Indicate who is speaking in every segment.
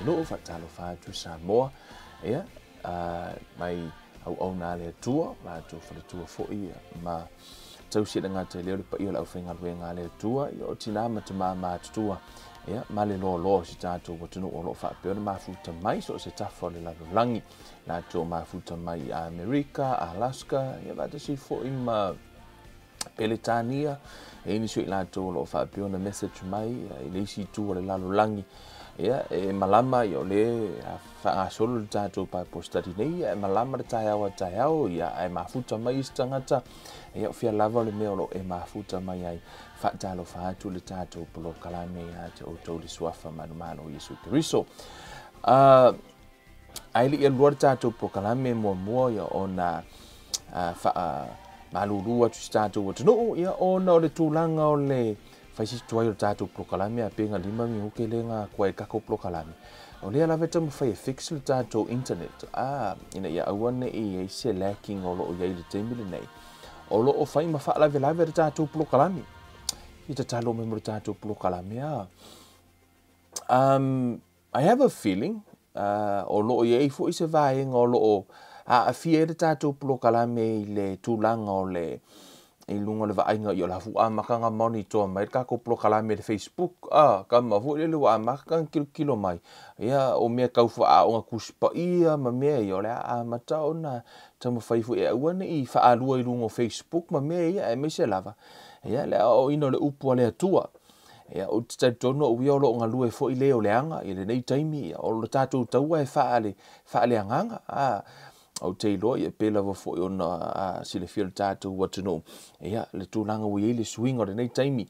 Speaker 1: atunuu. Faatalofa atu Samoa, ia, mai auauna a le Atua, latou faletua foi ma tausi e le gata i lea o le paia o le aufaigaluega a le Atua, ia, o tina ma tama matutua, ia, ma le loaloa o si tatou atunuu o lo o faapea ona mafuta mai so o se tafa o le lalolagi, latou mafuta mai i Amerika, Alaska, ia, faatasi foi ma Peretania, e i ai nisi o i latou o lo o faapea ona message mai i le isi itu o le lalolagi, ia, e malama, ia, o lea faagasolo le tatou Bible study nei, ia, e malama le taeao a taeao, ia, ae mafuta mai isi tagata, ia, o fia lava o le mea o lo o e mafuta mai ai. Faatalofa atu le tatou polokalame ia te outou le suafa manumalo o Iesu Keriso. Ae le i alua le tatou polokalame muamua, ia, ona faamalulu atu si tatou atunuu, ia, ona o le tulaga o le fai si tuai o le tatou polokalame a pe ga 5 minuke le ga kua e kako polokalame. O lea lava e taumafai e fix le tatou internet, ina ia aua ne i ai se lacking o lo o i ai le taimi lenei. O lo o fai ma faalavelave le tatou polokalame. I tatalo mai mo le tatou polokalame a. I have a feeling o lo o i ai foi se vaega o lo o aafia ai le tatou polokalame i le tulaga o le i luga o le vaaiga i o la fuamakaga monitor mai le tatou polokalame le Facebook a kama foi lele ua amata ona kilokilo mai, ia, o mea tau faaoga Tusi Paia ma mea ia o le a amata ona taumafai foi e aua ne i faalua i luga o Facebook ma mea ia, aemaise lava, ia, le aoaoina o le upu a le Atua. Ia, ou te talitonu au ia o lo o galue foi le o le aga i lenei taimi, ia, o le tatou taua e faaleagaga. Ou te iloa, ia, pe lava foi ona silafia le tatou atunuu, ia, le tulaga ua i ai le suiga o lenei taimi.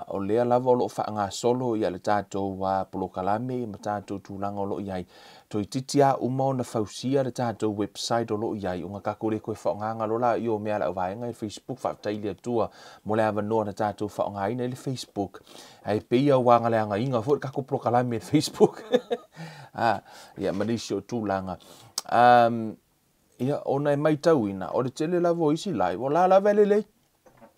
Speaker 1: O lea lava o lo o faagasolo, ia, le tatou polokalame ma tatou tulaga o lo o i ai. Toeitiiti lava uma ona fausia le tatou website o lo o i ai, ona tatou le toe faaaogaina loa laia o mea a le auvaega i Facebook. Faafetai i le Atua mo le avanoa na tatou faaaogaina ai le Facebook. Ae pei ua agaleagaina foi le tatou polokalame i le Facebook. Ia, ma nisi o tulaga. Ia, ona e matauina, o le tele lava o isi live, o la lava e lelei.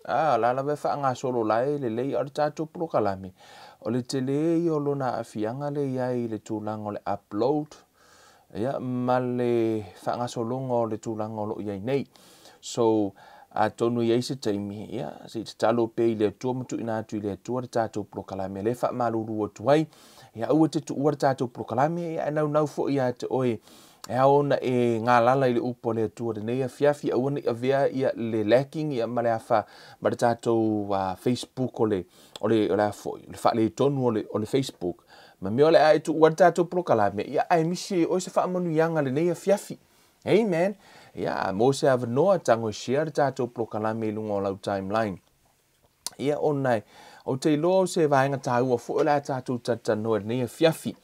Speaker 1: La lava e faagasolo la e lelei, a o le tatou polokalame, o le tele ia o lona aafiaga le i ai i le tulaga o le upload, ia, ma le faagasologa o le tulaga o lo o i ai nei. So, atonu i ai se taimi, ia, se i tatalo pea i le Atua ma tuuina atu i le Atua le tatou polokalame. Lea e faamalulu atu ai, ia, aua te tuua le tatou polokalame, ia, e naunau foi ia te oe e ao ona e galala i le upu a le Atua lenei afiafi, aua ne i avea, ia, le lacking, ia, ma le afa ma le tatou Facebook o le a foi le faaletonu o le Facebook ma mea o le a e tuua le tatou polokalame, ia, ae misi e oe se faamanuiaga lenei afiafi. Amen. Ia, mo se avanoa, tago e share le tatou polokalame i luga o lau timeline. Ia, ona ou te iloa o se vaega taua foi o le a tatou talatalanoa i lenei afiafi.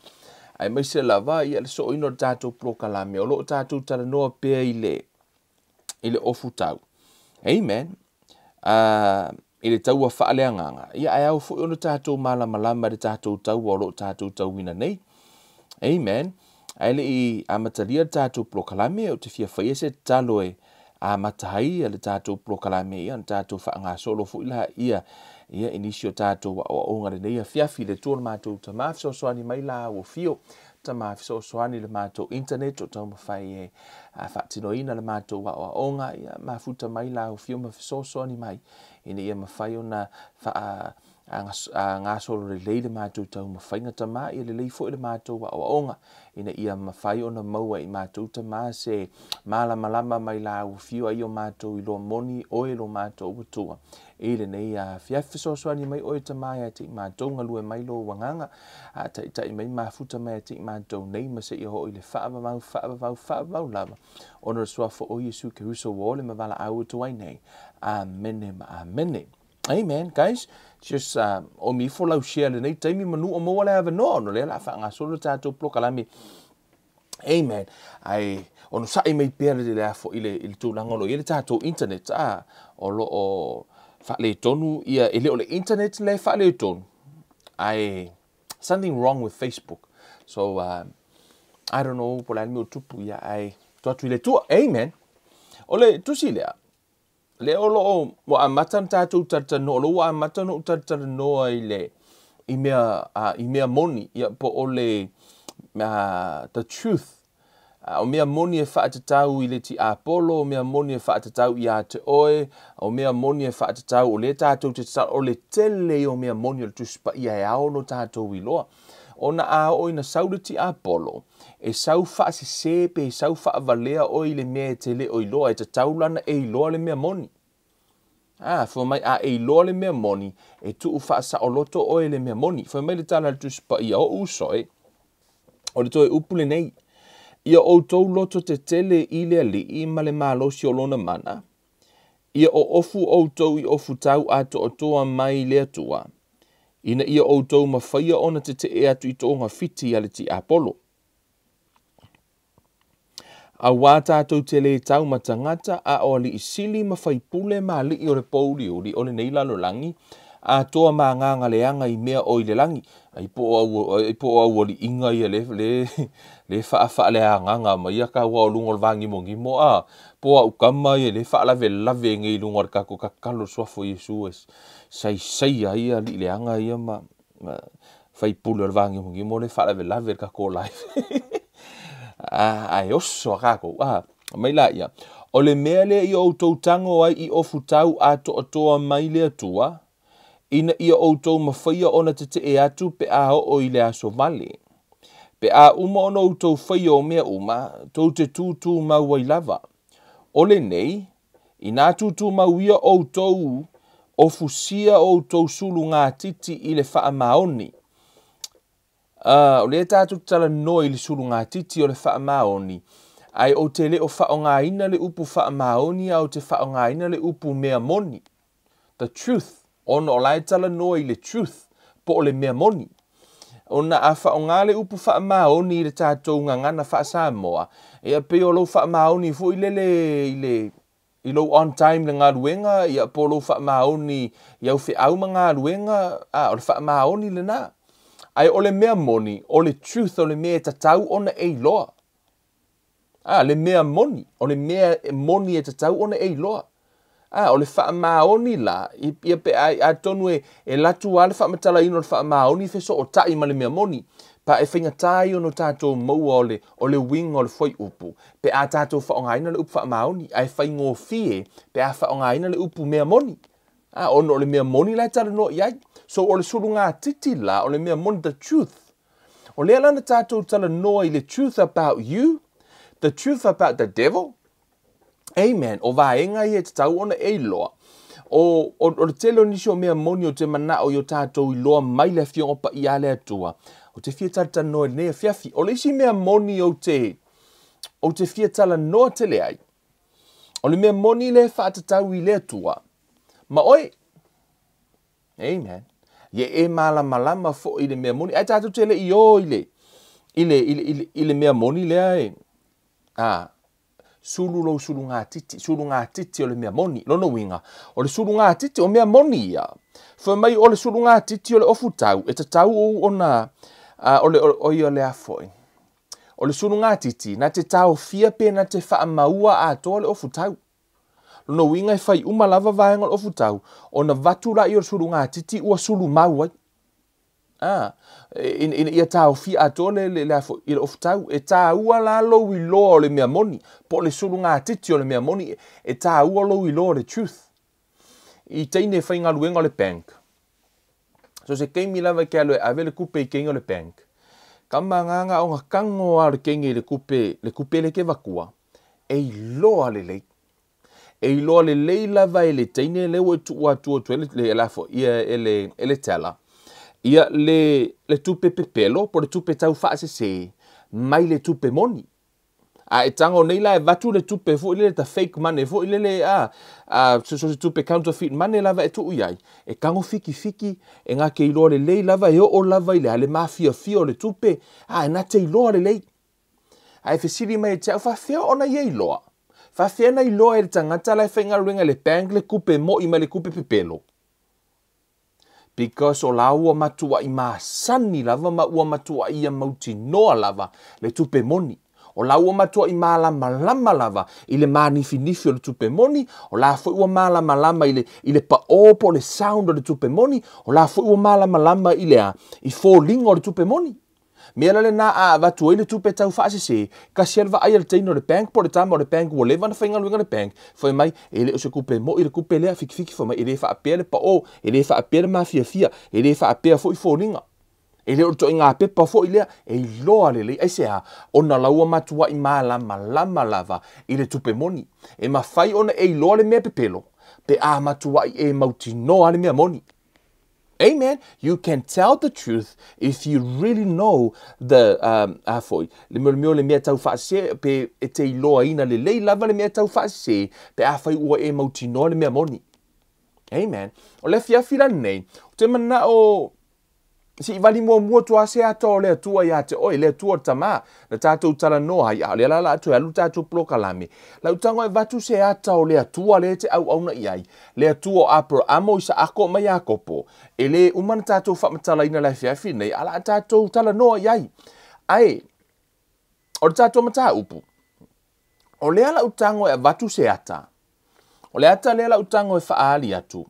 Speaker 1: Aemaise lava, ia, le sooina o le tatou polokalame, o lo o tatou talanoa pea i le ofutau. Amen. I le taua faaleagaga, ia, ae ao foi ona tatou malamalama i le tatou taua o lo o tatou tauina nei. Amen. Ae le i amatalia le tatou polokalame, ou te fia faia se tatalo e amata ai le tatou polokalame, ia, ona tatou faagasolo foi la ia i nisi o tatou aoaoga lenei afiafi. Le Atua le matou Tama, fesoasoani mai la ua fio. Tama, fesoasoani le matou internet o taumafai e faatinoina le matou aoaoga, ia, mafuta mai la ua fio ma fesoasoani mai ina ia mafai ona faagasolo lelei le matou taumafaiga. Tama, ia lelei foi le matou aoaoga ina ia mafai ona maua i matou, Tama, se malamalama mai la ua fio ai o matou iloa moni oe lo matou Atua i lenei afiafi. Fesoasoani mai oe, Tama, ia te i matou, galue mai lo agaga a taitai mai, mafuta mai ia te i matou nei ma seia oo i le faavavau, faavavau, faavavau lava, ona o le suafa o Iesu Keriso ua ole ma valaau atu ai nei. Amene ma amene. Amen, guys. Just o mi ifo lau share lenei taimi manu o maua le avanoa ona lea la faagasolo le tatou polokalame. Amen. Ai ono sa'i mai pea le afo i le tulaga o lo o i ai le tatou internet o lo o faaletonu, ia, e le o le internet le faaletonu, ae something wrong with Facebook. So I don't know po o le a le mea o tupu, ia, ae tuu atu i le Atua. Amen. O le tusi lea, lea o lo o ua amata ona tatou talatalanoa, o lo ua amata ona ou talatalanoa i mea moni, ia, po o le the truth. O mea moni e faatatau i le tiapolo, o mea moni e faatatau ia te oe, o mea moni e faatatau o lea tatou te tatalo, o le tele ia o mea moni o le Tusi Paia e ao ona tatou iloa. Ona a oo ina sau le tiapolo, e sau faasese pe sau faavalea oe i le mea e te le o iloa, e tatau la ona e iloa le mea moni. Fai mai a e iloa le mea moni, e tuu faasaoloto oe i le mea moni. Fai mai le tala a le Tusi Paia, o uso e, o le toe upu lenei, ia outou loto tetele i le Alii ma le malosi o lona mana, ia oofu outou i ofutau atoatoa mai le Atua, ina ia outou mafaia ona tetee atu i togafiti a le tiapolo. Auā tatou te lē tau ma tagata, a o alii sili ma faipule ma alii o le pouliuli o lenei lalolagi, atoa ma agaga leaga i mea o i le lagi. Ai po o au, ai po o aualiiga ia le, le, le faafaaleagaga mai ia ka ua o luga o le vagimogimo, a po o au kama ia le faalavelave nei i luga o le tatou tatalo i le suafa o Iesu e saisaia ai alii leaga ia ma faipule o le vagimogimo le faalavelave i le tatou life. Ae oso a tatou. Mai laia, o le mea lea ia outou tago ai i ofutau atoatoa mai le Atua, ina ia outou mafaia ona tetee atu pe a oo i le aso vale. Pe a uma ona outou faia o mea uma, tou te tūtū mau ai lava. O lenei, inā tūtū mau ia outou, ofusia outou sulugatiti i le faamaoni. O lea tatou te talanoa i le sulugatiti o le faamaoni, ae ou te le o faaaogaina le upu faamaoni, a ou te faaaogaina le upu mea moni. The truth. Ona o la e talanoa i le truth, po o le mea moni. Ona a faaaoga le upu faamaoni i le tatou gagana faa-Samoa, ia pei o lou faamaoni foi lele i le i lou on time le galuega, ia po o lou faamaoni i au feau ma galuega, a o le faamaoni lena. Ae o le mea moni, o le truth, o le mea e tatau ona e iloa. Le mea moni, o le mea moni e tatau ona e iloa. O le faamaoni la, ia pe atonu e latu lava le faamatalaina o le faamaoni fesootai ma le mea moni. Pa e faigata ia ona tatou maua o le uiga o le fuaiupu, pe a tatou faaaogaina le upu faamaoni, ae faigofie pe a faaaogaina le upu mea moni. Ona o le mea moni la e talanoa i ai. So o le sulugatiti la, o le mea moni, the truth. O lea la na tatou talanoa i le truth about you, the truth about the devil. Amen. O vaega ia e tatau ona e iloa. O le tele o nisi o mea moni o te manao i o tatou iloa mai le Afioga Paia a le Atua. O te fia talatalanoa i lenei afiafi. O le isi mea moni ou te fia talanoa tele ai, o le mea moni lea e faatatau i le Atua ma oe. Amen. Ia e malamalama foi i le mea moni. Ae tatou te le i o i le mea moni lea e. Sulu lou sulugatiti, sulugatiti o le mea moni. Lona uiga, o le sulugatiti o mea moni ia. Fai mai o le sulugatiti o le ofutau, e tatau ona, o le, o ia le afoi. O le sulugatiti, na te taofia pe na te faamaua atoa le ofutau. Lona uiga e fai uma lava vaega o le ofutau, ona vatu la i o le sulugatiti ua sulumau ai. Ina ia taofia atoa le afoi i le ofutau. E tāua la lou iloa o le mea moni, po o le sulugatiti o le mea moni, e tāua lou iloa o le truth. I teine faigaluega o le bank. So se keimi lava ke alo e ave le kupe i keinga o le bank. Ka manganga o nga kango a le keinga i le kupe, le kupe le ke vakua, e iloa lelei. E iloa lelei lava e le teine le ua tuua atua atu e le lafo, ia e le tela. Ia le tupe pepelo, po le tupe tau faasese, mai le tupe moni. A e tango nei la e vatu le tupe foi lele ta fake money foi lele so se tupe counterfeit money lava e tuu iai. E kango fiki fiki, e ngā ke iloa lelei lava, e oo lava i le ale mafiafia o le tupe, e nā te iloa lelei. A e fesili mai e te au, faafea ona ia iloa. Faafea na iloa e le tangata la e whaingaluenga le bank le kupe moi ma le kupe pepelo. Because o la ua matua i masani lava ma ua matua i a mautinoa lava le tupe moni. O la ua matua i malamalama lava i le manifinifi o le tupe moni. O la foi ua malamalama i le pao po le sound o le tupe moni. O la foi ua malamalama i le a, i fōlinga o le tupe moni. Mea la lena a avatu ai le tupe tau faasese, tasi lava le vaai a le teine o le bank po o le tama o le bank ua leva ona faigaluega i le bank, fai mai, e le o se tupe moi le tupe lea, fikifiki fai mai, e le faapea le pao, e le faapea le mafiafia, e le faapea foi foliga. E le o le ituaiga pepa foi lea, e iloa lelei. Aisea? Ona la ua matuai malamalama lava i le tupe moni. E mafai ona e iloa le mea pepelo pe a matuai e mautinoa le mea moni. Amen. You can tell the truth if you really know the um, a foi, le mea, le mea, le mea tau faasese, pe e te iloaina lelei lava le mea tau faasese, pe afai ua e mautinoa le mea moni. Amen. O le afiafi la lenei, ou te manao se i vali muamua atu lava se ata o le Atua ia te oe, le Atua o le Tama, na tatou talanoa ai, a o lea la o le a toe alu le tatou polokalame. Lau tago e avatu se ata o le Atua lea e te auauna i ai, le Atua o Aperaamo, Isaako ma Iakopo. E le uma ona tatou faamatalaina i le afiafi lenei, a o le a tatou talanoa i ai. Ae, o le tatou mataupu, o lea lau tago e avatu se ata, o le ata lea lau tago e faaali atu,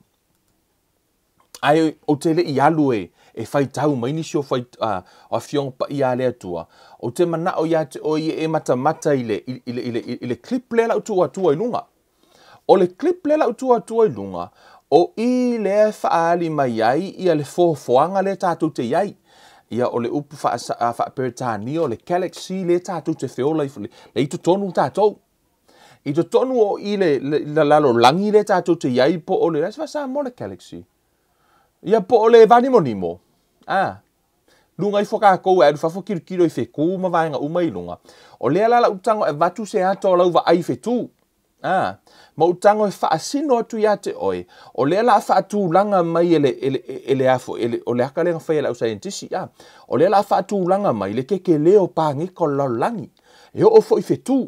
Speaker 1: Ae ou te le i alu e, e faitau mai nisi o, fai, uh, o afioga paia a le Atua. Ou te manao ia te oe ia e matamata i le, i, i, le, i, le, i le clip lea lau tuu atua i luga. O le clip lea lau tuu atua i luga, o i lea e faaali mai ai ia le foafoaga lea tatou te i ai. Ia o le upu faa-Peretania o le galaxy lea tatou te feola i, le i totonu tatou. I totonu o i le, le, le lalolagi lea tatou te i ai po o le, se faa-Samoa le galaxy? Ia po o le vanimonimo. A, luga ifo kākou e alu fafo kilokilo i whetū ma vaega uma i luga. O lea la lau tago e avatu se ata o lau vaai i whetū. A, ma ou tago e faasino atu ia te oe, o lea la a faatulaga mai e le, e le, e le afo, e le, o le aka lea na fai e le au saienitisi, a, o lea la a faatulaga mai le kekelē o pāgeka o le lalolagi. E oo foi i whetū.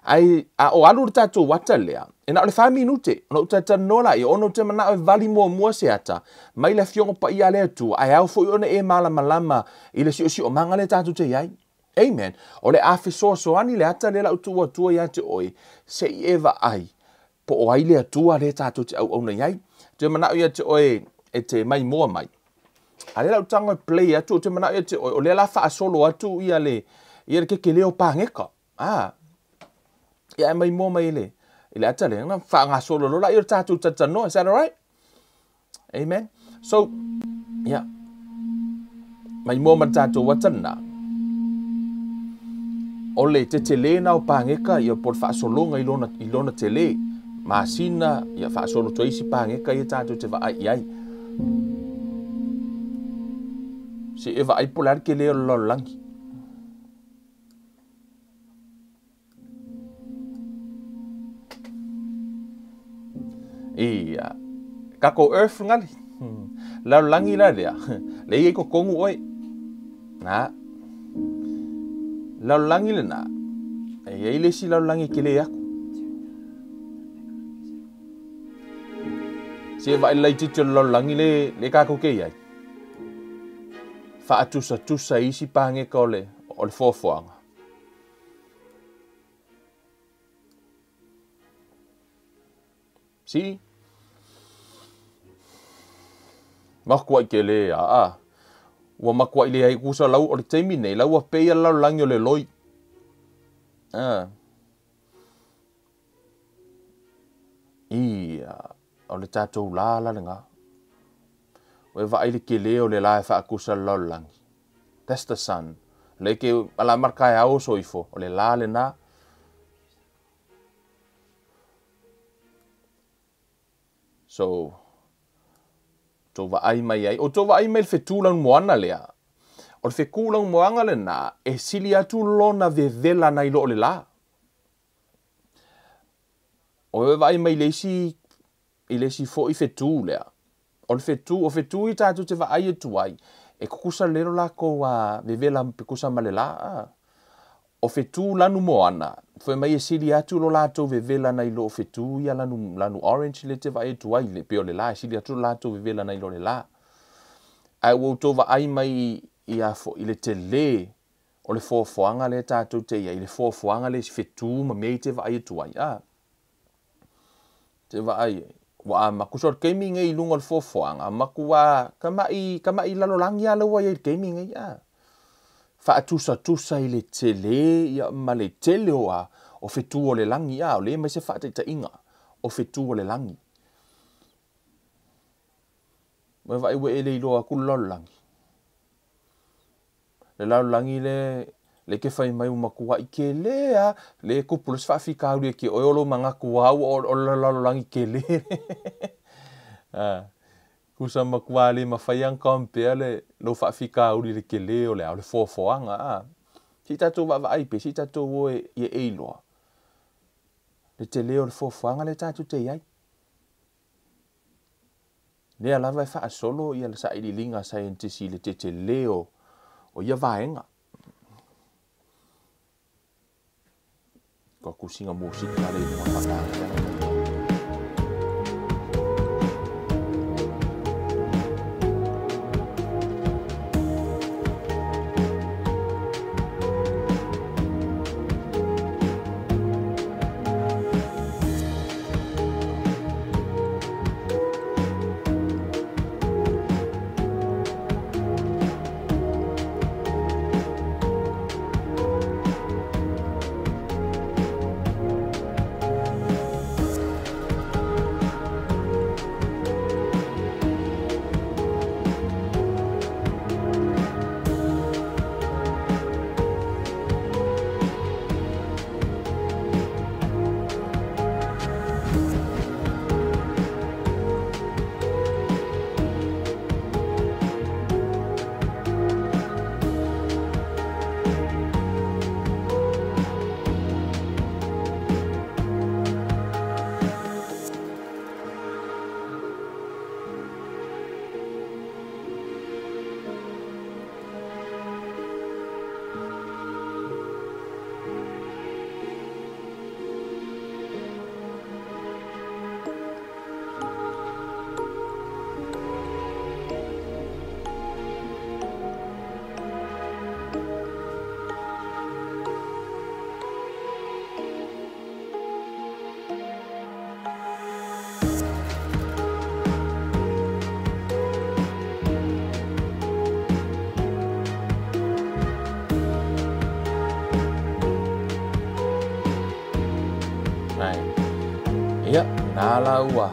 Speaker 1: Ai, a o alu le tatou ata lea, e na o le wha minute, ona ou talatalanoa laia, ona ou te manao e vali muamua se ata, mai le Afioga Paia a le Atua, ae ao foi ona e malamalama i le siosiomaga lea tatou te i ai. Amen. O le a fesoasoani le ata lea la ou tuu atua ia te oe, se i e vaai, po o ai le Atua lea tatou te auauna i ai. Te manao ia te oe e te maimoa mai. A lea la ou tago e play atu, ou te manao ia te oe, o lea la faasolo atu ia le, ia le kekelē o pāgeka. A, ia e maimoa mai i le, i le ata lea, na faagasolo loa laia o le tatou talatalanoa. Is that alright? Amen. So, yeah. Maimoa ma le tatou ata lena. O le tetele na o pāgeka, ia po o le faasologa i lona, i lona tele. Masina, ia faasolo atu ai isi pāgeka ia tatou te vaai i ai. Se e vaai po o le a le tele o le lalolagi. Ia, kako earth ngali. Lalolagi la lea. Le ia i totonu oe. Na. Lalolagi lena. E i ai le isi lalolagi e kele aku. Se vaai le laitiiti o le lalolagi le, le kākou ke i ai. Faatusatusa i isi pāgeka o le, o le foafoaga. See? Makuaʻi kele, aa. Ua makuaʻi leai kusa lau o le taimi nei, lau ua pei a le lalolagi o le loi. Ah. Ia, o le tatou lā la lena. Ua e vaai i le kele o le lā e faakusa le lalolagi. That's the sun. Le ke ala mar kae ao so ifo, o le lā lena. So, tou vaai mai ai. O tou vaai mai i le fetu lanumoana lea. O le feku lanumoana lena, e sili atu lona vevela nai lo o le lā. O e vaai mai i le isi, i le isi foi fetu lea. O le fetu, o fetu ia tatou te vaai atu ai, e kukusa lelei lo lakou a vevela pekusa ma le la. A. O fetu lanu moana, fai mai e sili atu lo latou vevela nai lo o fetu ia lanu, lanu orange lea te vaai atu ai, le pei o le la, e sili atu lo latou vevela nai lo le la. Ae ua outou vaai mai i, i a foi, i le tele o le foafoaga lea tatou te i ai, le foafoaga lea i fetu ma mea i te vaai atu ai. A. Te vaai ai. Ua a makusa o le taimi nei i luga o le foafoaga, makuā kamaʻi, kamaʻi lalolagi lava la ua i ai i le taimi nei. A. faatusatusa i le telē ia ma le tele o a o fetu o le lagi a o lea e aumai se faataitaiga o fetu o le lagi. Ua e vaai ua e le iloa atu le lalolagi. Le lalolagi lea lea e te fai mai ua matuai telē lava, lea e tupu loa se faafitauli ia te oe o lou manatu lava ua o le lalolagi telē. Tusa matua le mafai lava ona compare le lou faafitauli i le telē o le a o le foafoaga a. Se i tatou vaavaai pea, se i tatou o e ia e iloa le telē o le foafoaga lea tatou te i ai. Lea lava e faasolo ia le sailiiliga a saienitisi i le tetele o ia vaega. Ua tusiga musika le iloa faapalagi. Ia, na la ua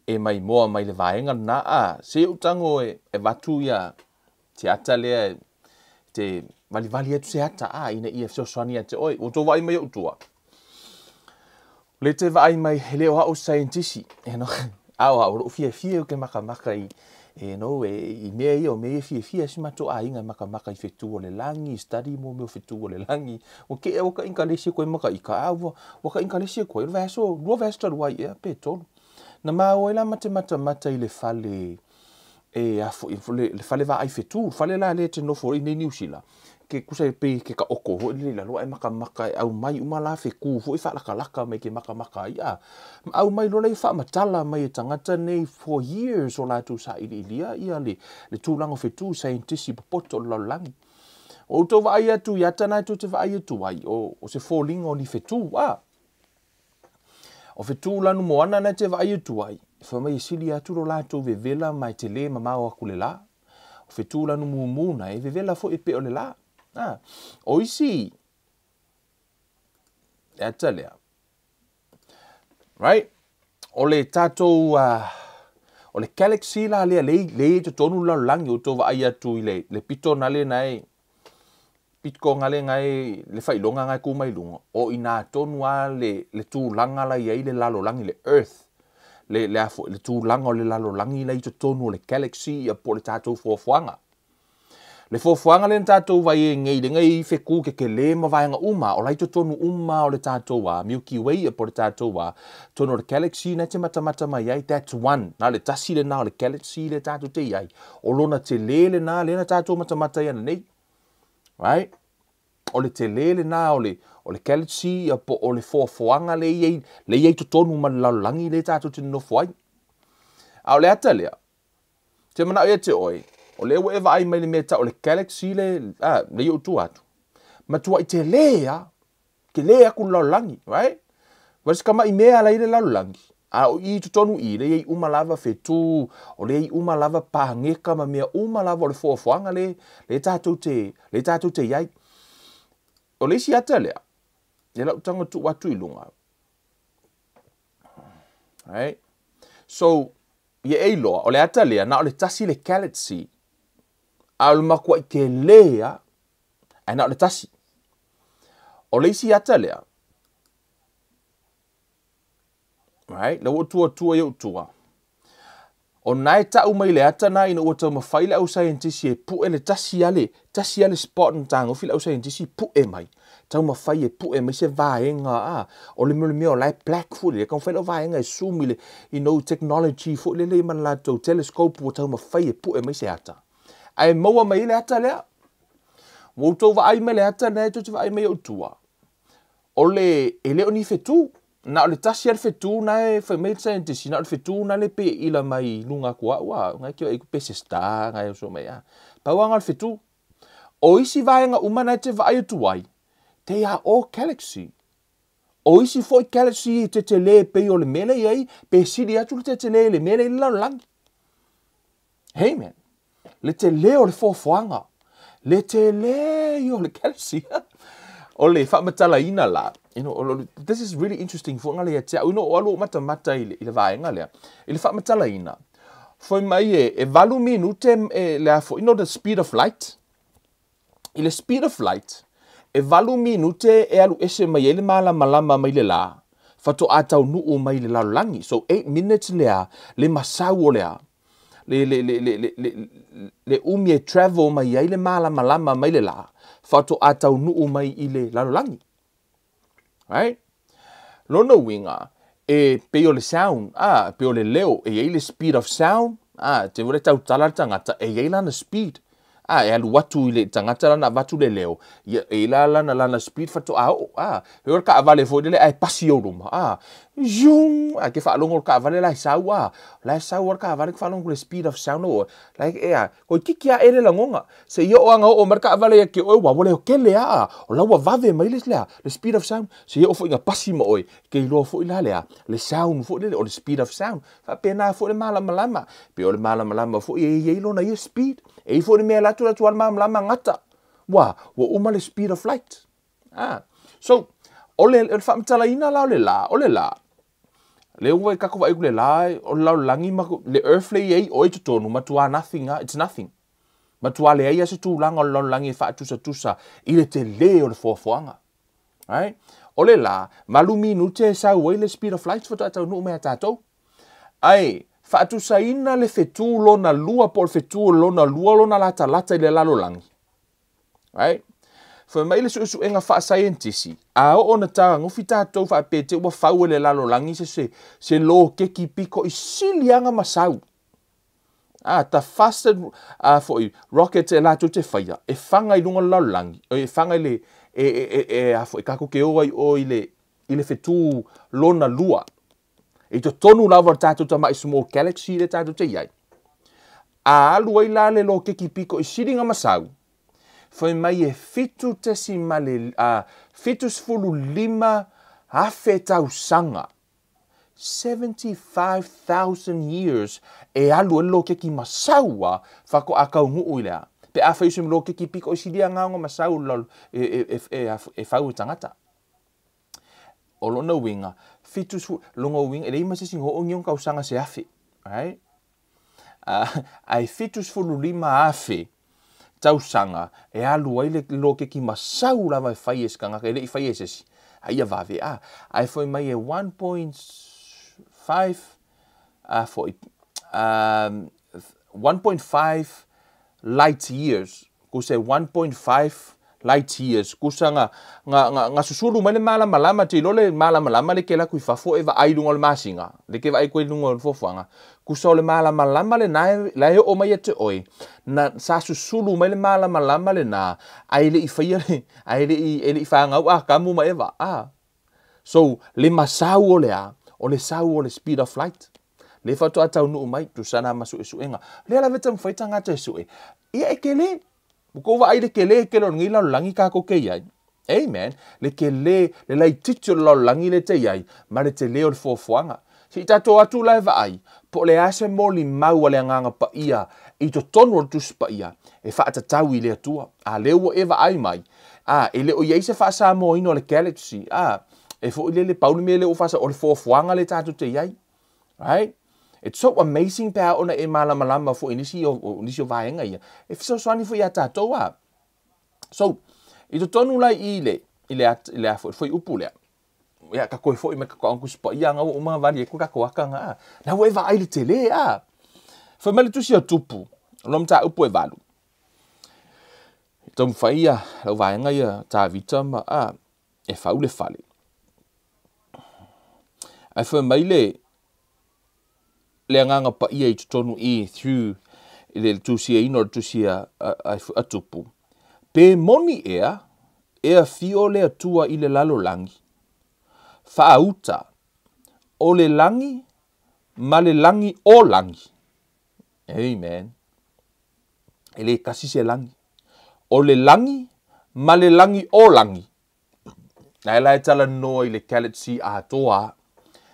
Speaker 1: e maimoa mai le vaega lena a se i ou tago e avatu ia se ata lea e te valivali atu se ata a ina ia fesoasoani ia te oe. Ua outou vaai mai i ou tua? O lea e te vaai mai e le o au o se saienitisi, you know, a o au o lou fiafia ou te makamaka i, you know, i mea ia, o mea ia e fiafia ai si matou aiga e makamaka i fetu o le lagi, study mo mea o fetu o le lagi. Ua tea ua taaigalesi atu ai ma ita, a ua taaigalesi atu ai, o le vaiaso, 2 vaiaso talu ai ea pe 3. Na ma o ai la ma te matamata i le fale e a foi, le fale vaai fetu, le fale la lea e te nofo ai nei Niu Sila, ke tusa e pei ke taoto foi lele i lalo ae makamaka e aumai uma la fetu foi faalakalaka mai ke makamaka ai a. Ma aumai loa lea faamatala mai e tagata nei for years o latou sailiilia ia le tulaga o fetu, saienitisi popoto o le lalolagi. O outou vaai atu i ata na e tou te vaai atu ai, o se foliga o ni fetu a. O fetu lanu moana na e te vaai atu ai, fai mai e sili atu lo latou vevela ma e tele mamao atu le la. O fetu lanu mumu na e vevela foi e pei o le la. O isi e ata lea. Right? O le tatou o le galaxy la lea lea i i totonu le lalolagi, o outou vaai atu i le pito na le na e pito na le na e le faailoga na e tu mai luga, o i nā tonu lava le tulaga la i ai le lalolagi, le earth, le a foi, le tulaga o le lalolagi la i totonu o le galaxy ia po o le tatou foafoaga. Le foafoaga lea na tatou vaai ai nei, lea na i ai fetu tetele ma vaega uma, o la i totonu uma o le tatou a Milky Way ia po o le tatou a totonu o le galaxy na e te matamata mai ai, that's one, na o le tasi lena o le galaxy lea tatou te i ai, o lona tele lena lea na tatou matamata ai ananei. Right? O le tele lena o le o le galaxy ia po o le foafoaga lea i ai, lea i ai totonu ma le lalolagi lea tatou te nonofo ai. A o le ata lea, te manao ia te oe, o lea ua e vaai mai le mea tau o le galaxy le, a, le i ou tua atu. Matuai tele a, tele atu le lalolagi, right? Vaai se tama'i mea la i le lalolagi. A o i i totonu i i, lea e i ai uma lava whetū, o lea e i ai uma lava pāgeka ma mea uma lava o le foafoaga le, le tatou te, le tatou te i ai. O le isi ata lea, lea la ou tago tuu atu i luga. Right? So, ia e iloa, o le ata lea, na o le tasi le galaxy, a o le matuai tele lava, ae na o le tasi. O le isi ata lea, Right? La ua tua tua i ou tua. O na e tau mai le ata na ina ua taumafai le au saienitisi e pue le tasi a le, tasi a le spot na tagofi le au saienitisi pue mai. Taumafai e pue mai se vaega a, o le mea o la e black foi lele, taumafai lau vaega e zoom i le, you know, technology foi lele ma le latou telescope ua taumafai e pue mai se ata. Ae maua mai ai le ata lea. Ua outou vaai mai le ata lena e tou te vaai mai i ou tua. O le, e le o ni whetū. Na o le tasi a le whetū na e whai mai le scientist, na o le whetū na le pe ila mai i lunga atu au a, ngai ke ai pe se star, ngai o so mai a. Pau anga o le whetū. O isi vaega uma na e te vaai atu ai, they are all galaxy. O isi foi galaxy e tetele pei o le mea lea i ai, pe sili atu le tetele i le mea lea i le lalolagi. Amen. Le tele o le foafoaga. Le tele ia o le galaxy. O le faamatalaina la, you know, this is really interesting foi ngale ia te au, you know, o alu o matamata i le, i le vaega lea. I le faamatalaina, foi mai e, e valu minute e, le a foi, you know, the speed of light. I le speed of light, e valu minute e alu ese mai ai le malamalama mai le lā, faatoa taunuu mai i le lalolagi. So, 8 minutes lea, le masau o lea, le, le, le, le, le, le, le umi e travel mai ai le malamalama mai le lā, faatoa taunuu mai i le lalolagi. Right? Lona uiga, e pei o le sound, a, pei o le leo, e i ai le speed of sound, a, te ua le tautala le tagata, e i ai lana speed. A, e alu atu i le tagata lana avatu le leo, ia, e i la lana, lana speed faatoa oo, a, e o le kaavale foi lele ae pasi i ou luma, a, zoom, a, ke faalogo le kaavale la e sau, a, la e sau a le kaavale ke faalogo le speed of sound o, la e, a, koi kiki a ele lagoga, se i oo aga oo mai le kaavale ia ke oe, ua, ua leokele a, o la ua vave mai le, lea, le speed of sound, se i oo foi ina pasi ma oe, ke iloa foi la lea, le sound foi lele, o le speed of sound, faapena foi le malamalama, pe o le malamalama foi e i ai lona ia speed, e i foi le mea e alu atu alu atu lava le malamalama gata, ua, ua uma le speed of light. Ah. So, o le, o le faamatalaina la o le lā, o le lā, le ua i tatou vaai atu i le lā, o le lalolagi ma le earth le i ai oe i totonu, matua nothing lava, it's nothing. Matua leai lava se tulaga o le lalolagi e faatusatusa i le tele o le foafoaga. Right? O le lā, valu minute e sau ai le speed of light faatoa taunuu mai ia tatou. Ae, faatusaina le fetu lona lua po o le fetu lona lua lona latalata i le lalolagi. Right? Fai mai le suesuega faasaienitisi, a oo ina tagofi tatou faapea te ua fau e le lalolagi se, se, se lokeki piko i sili aga ma sau. A, ta fastest a foi rocket e latou te faia, e faga i luga o le lalolagi, e faga i le, e, e, e, e a foi, tatou te o ai o i le, i le fetu lona lua. I totonu lava o le tatou tamai small galaxy lea tatou te i ai. A alu ai la le lokeki piko i sili nga masau, fai mai e 7.75 afe tausaga, 75,000 years, e alu ai le lokeki masau a faatoa taunuu i le a. Pe a fai se lokeki piko i sili nga masau e fau e tagata. O lona uiga, 70, lona uiga, e leai ma se isi na oo ni ona tausaga se afe, right? Ae 75,000 tausaga e alu ai le lokeki masau lava e fai e se tagata, e le i faia e se isi, a ia vave a. Ae foi mai e 1.5, a foi, 1.5 light years, kusa e 1.5 light years, kusa nga, nga, nga, nga susulu mai le malamalama, te iloa le malamalama le ke alu atu i fafo e vaai i luga o le masina, le ke vaai koe i luga o le fuafuaga, kusa o le malamalama lena e, la e oo mai ia te oe, na, sa susulu mai le malamalama lena, ae le i faia le, ae le i, e le i fanau Atamu ma Eva, a. So, le masau o le a? O le sau o le speed of light. Le faatoa taunuu mai, tusa na ma suesuega. Lea lava e taumafai tagata e sue, ia e kele. Ua tou vaai i le kele tele o lenei lalolagi tatou te i ai. Amen. Le kele, le laitiiti o le lalolagi lea te i ai, ma le tele o le foafoaga. Se i tatou atu la e vaai, po o le a se molimau a le Agaga Paia i totonu o le Tusi Paia e faatatau i le Atua. A lea ua e vaai mai, a, e le o i ai se faasamoaina o le galaxy, a, e foi lele pau le mea lea ua faasa, o le foafoaga lea tatou te i ai. Right? It's so amazing pe a ona e malamalama foi i nisi o, nisi o vaega ia. E fesoasoani foi iā tatou a. So, i totonu la i le, i le, i le, i le fuaiupu lea, ia ka koe foi mai ka ko Tusi Paia nga ua uma vali e ko ka ko aka nga a. Na ua e vaai le tele a. Fai mai le tusi a Tupu, lo mataupu e valu. Taumafai ia lau vaega ia Tavita ma a e fau le fale. Ae fai mai le le agaga paia i totonu i through i le tusiaina o le tusi a, a, a Tupu. Pe moni ea, e afio le Atua i le lalolagi, faauta o le lagi ma le lagi o lagi. Amen. E le kasi se lagi. O le lagi ma le lagi o lagi. Na e la e talanoa i le galaxy atoa.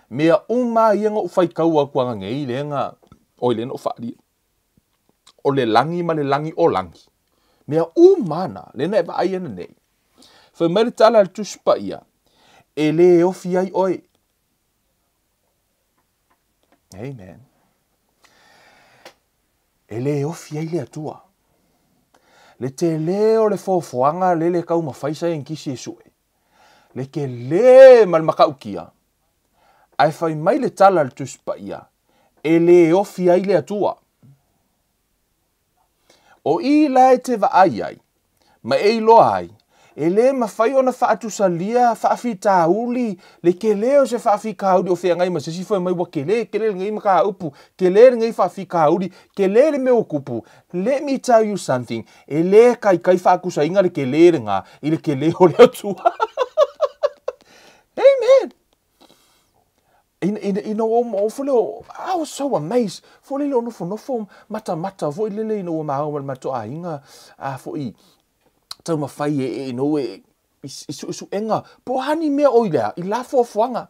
Speaker 1: Mea uma ia na ou faitau atu ananei lea na, oi lea na ou faaalia. O le lagi ma le lagi o lagi. Mea uma na, lea na e vaai ananei. Fai mai le tala a le Tusi Paia, e le ofi ai oe. Amen. E le ofi ai le Atua. Le tele o le foafoaga lele taumafai saienitisi e sue. Le tele ma le matautia. Ae fai mai le tala a le Tusi Paia, e le ofi ai le Atua. O i la e te vaai ai, ma e iloa ai, e le mafai ona faatusalia faafitauli le tele o se faafitauli o feagai ma se isi fai mai ua tele, tele lenei mataupu, tele lenei faafitauli, tele le mea ua tupu. Let me tell you something, e le taitai faatusaina le tele lena i le tele o le Atua. Amen. Ina ua foi lea, I was so amazed, foi lele o nofonofo matamata foi lele ina ua maua ma le matou aiga, a foi taumafai e ina ua i suesuega po o a ni mea o i lea i la foafoaga.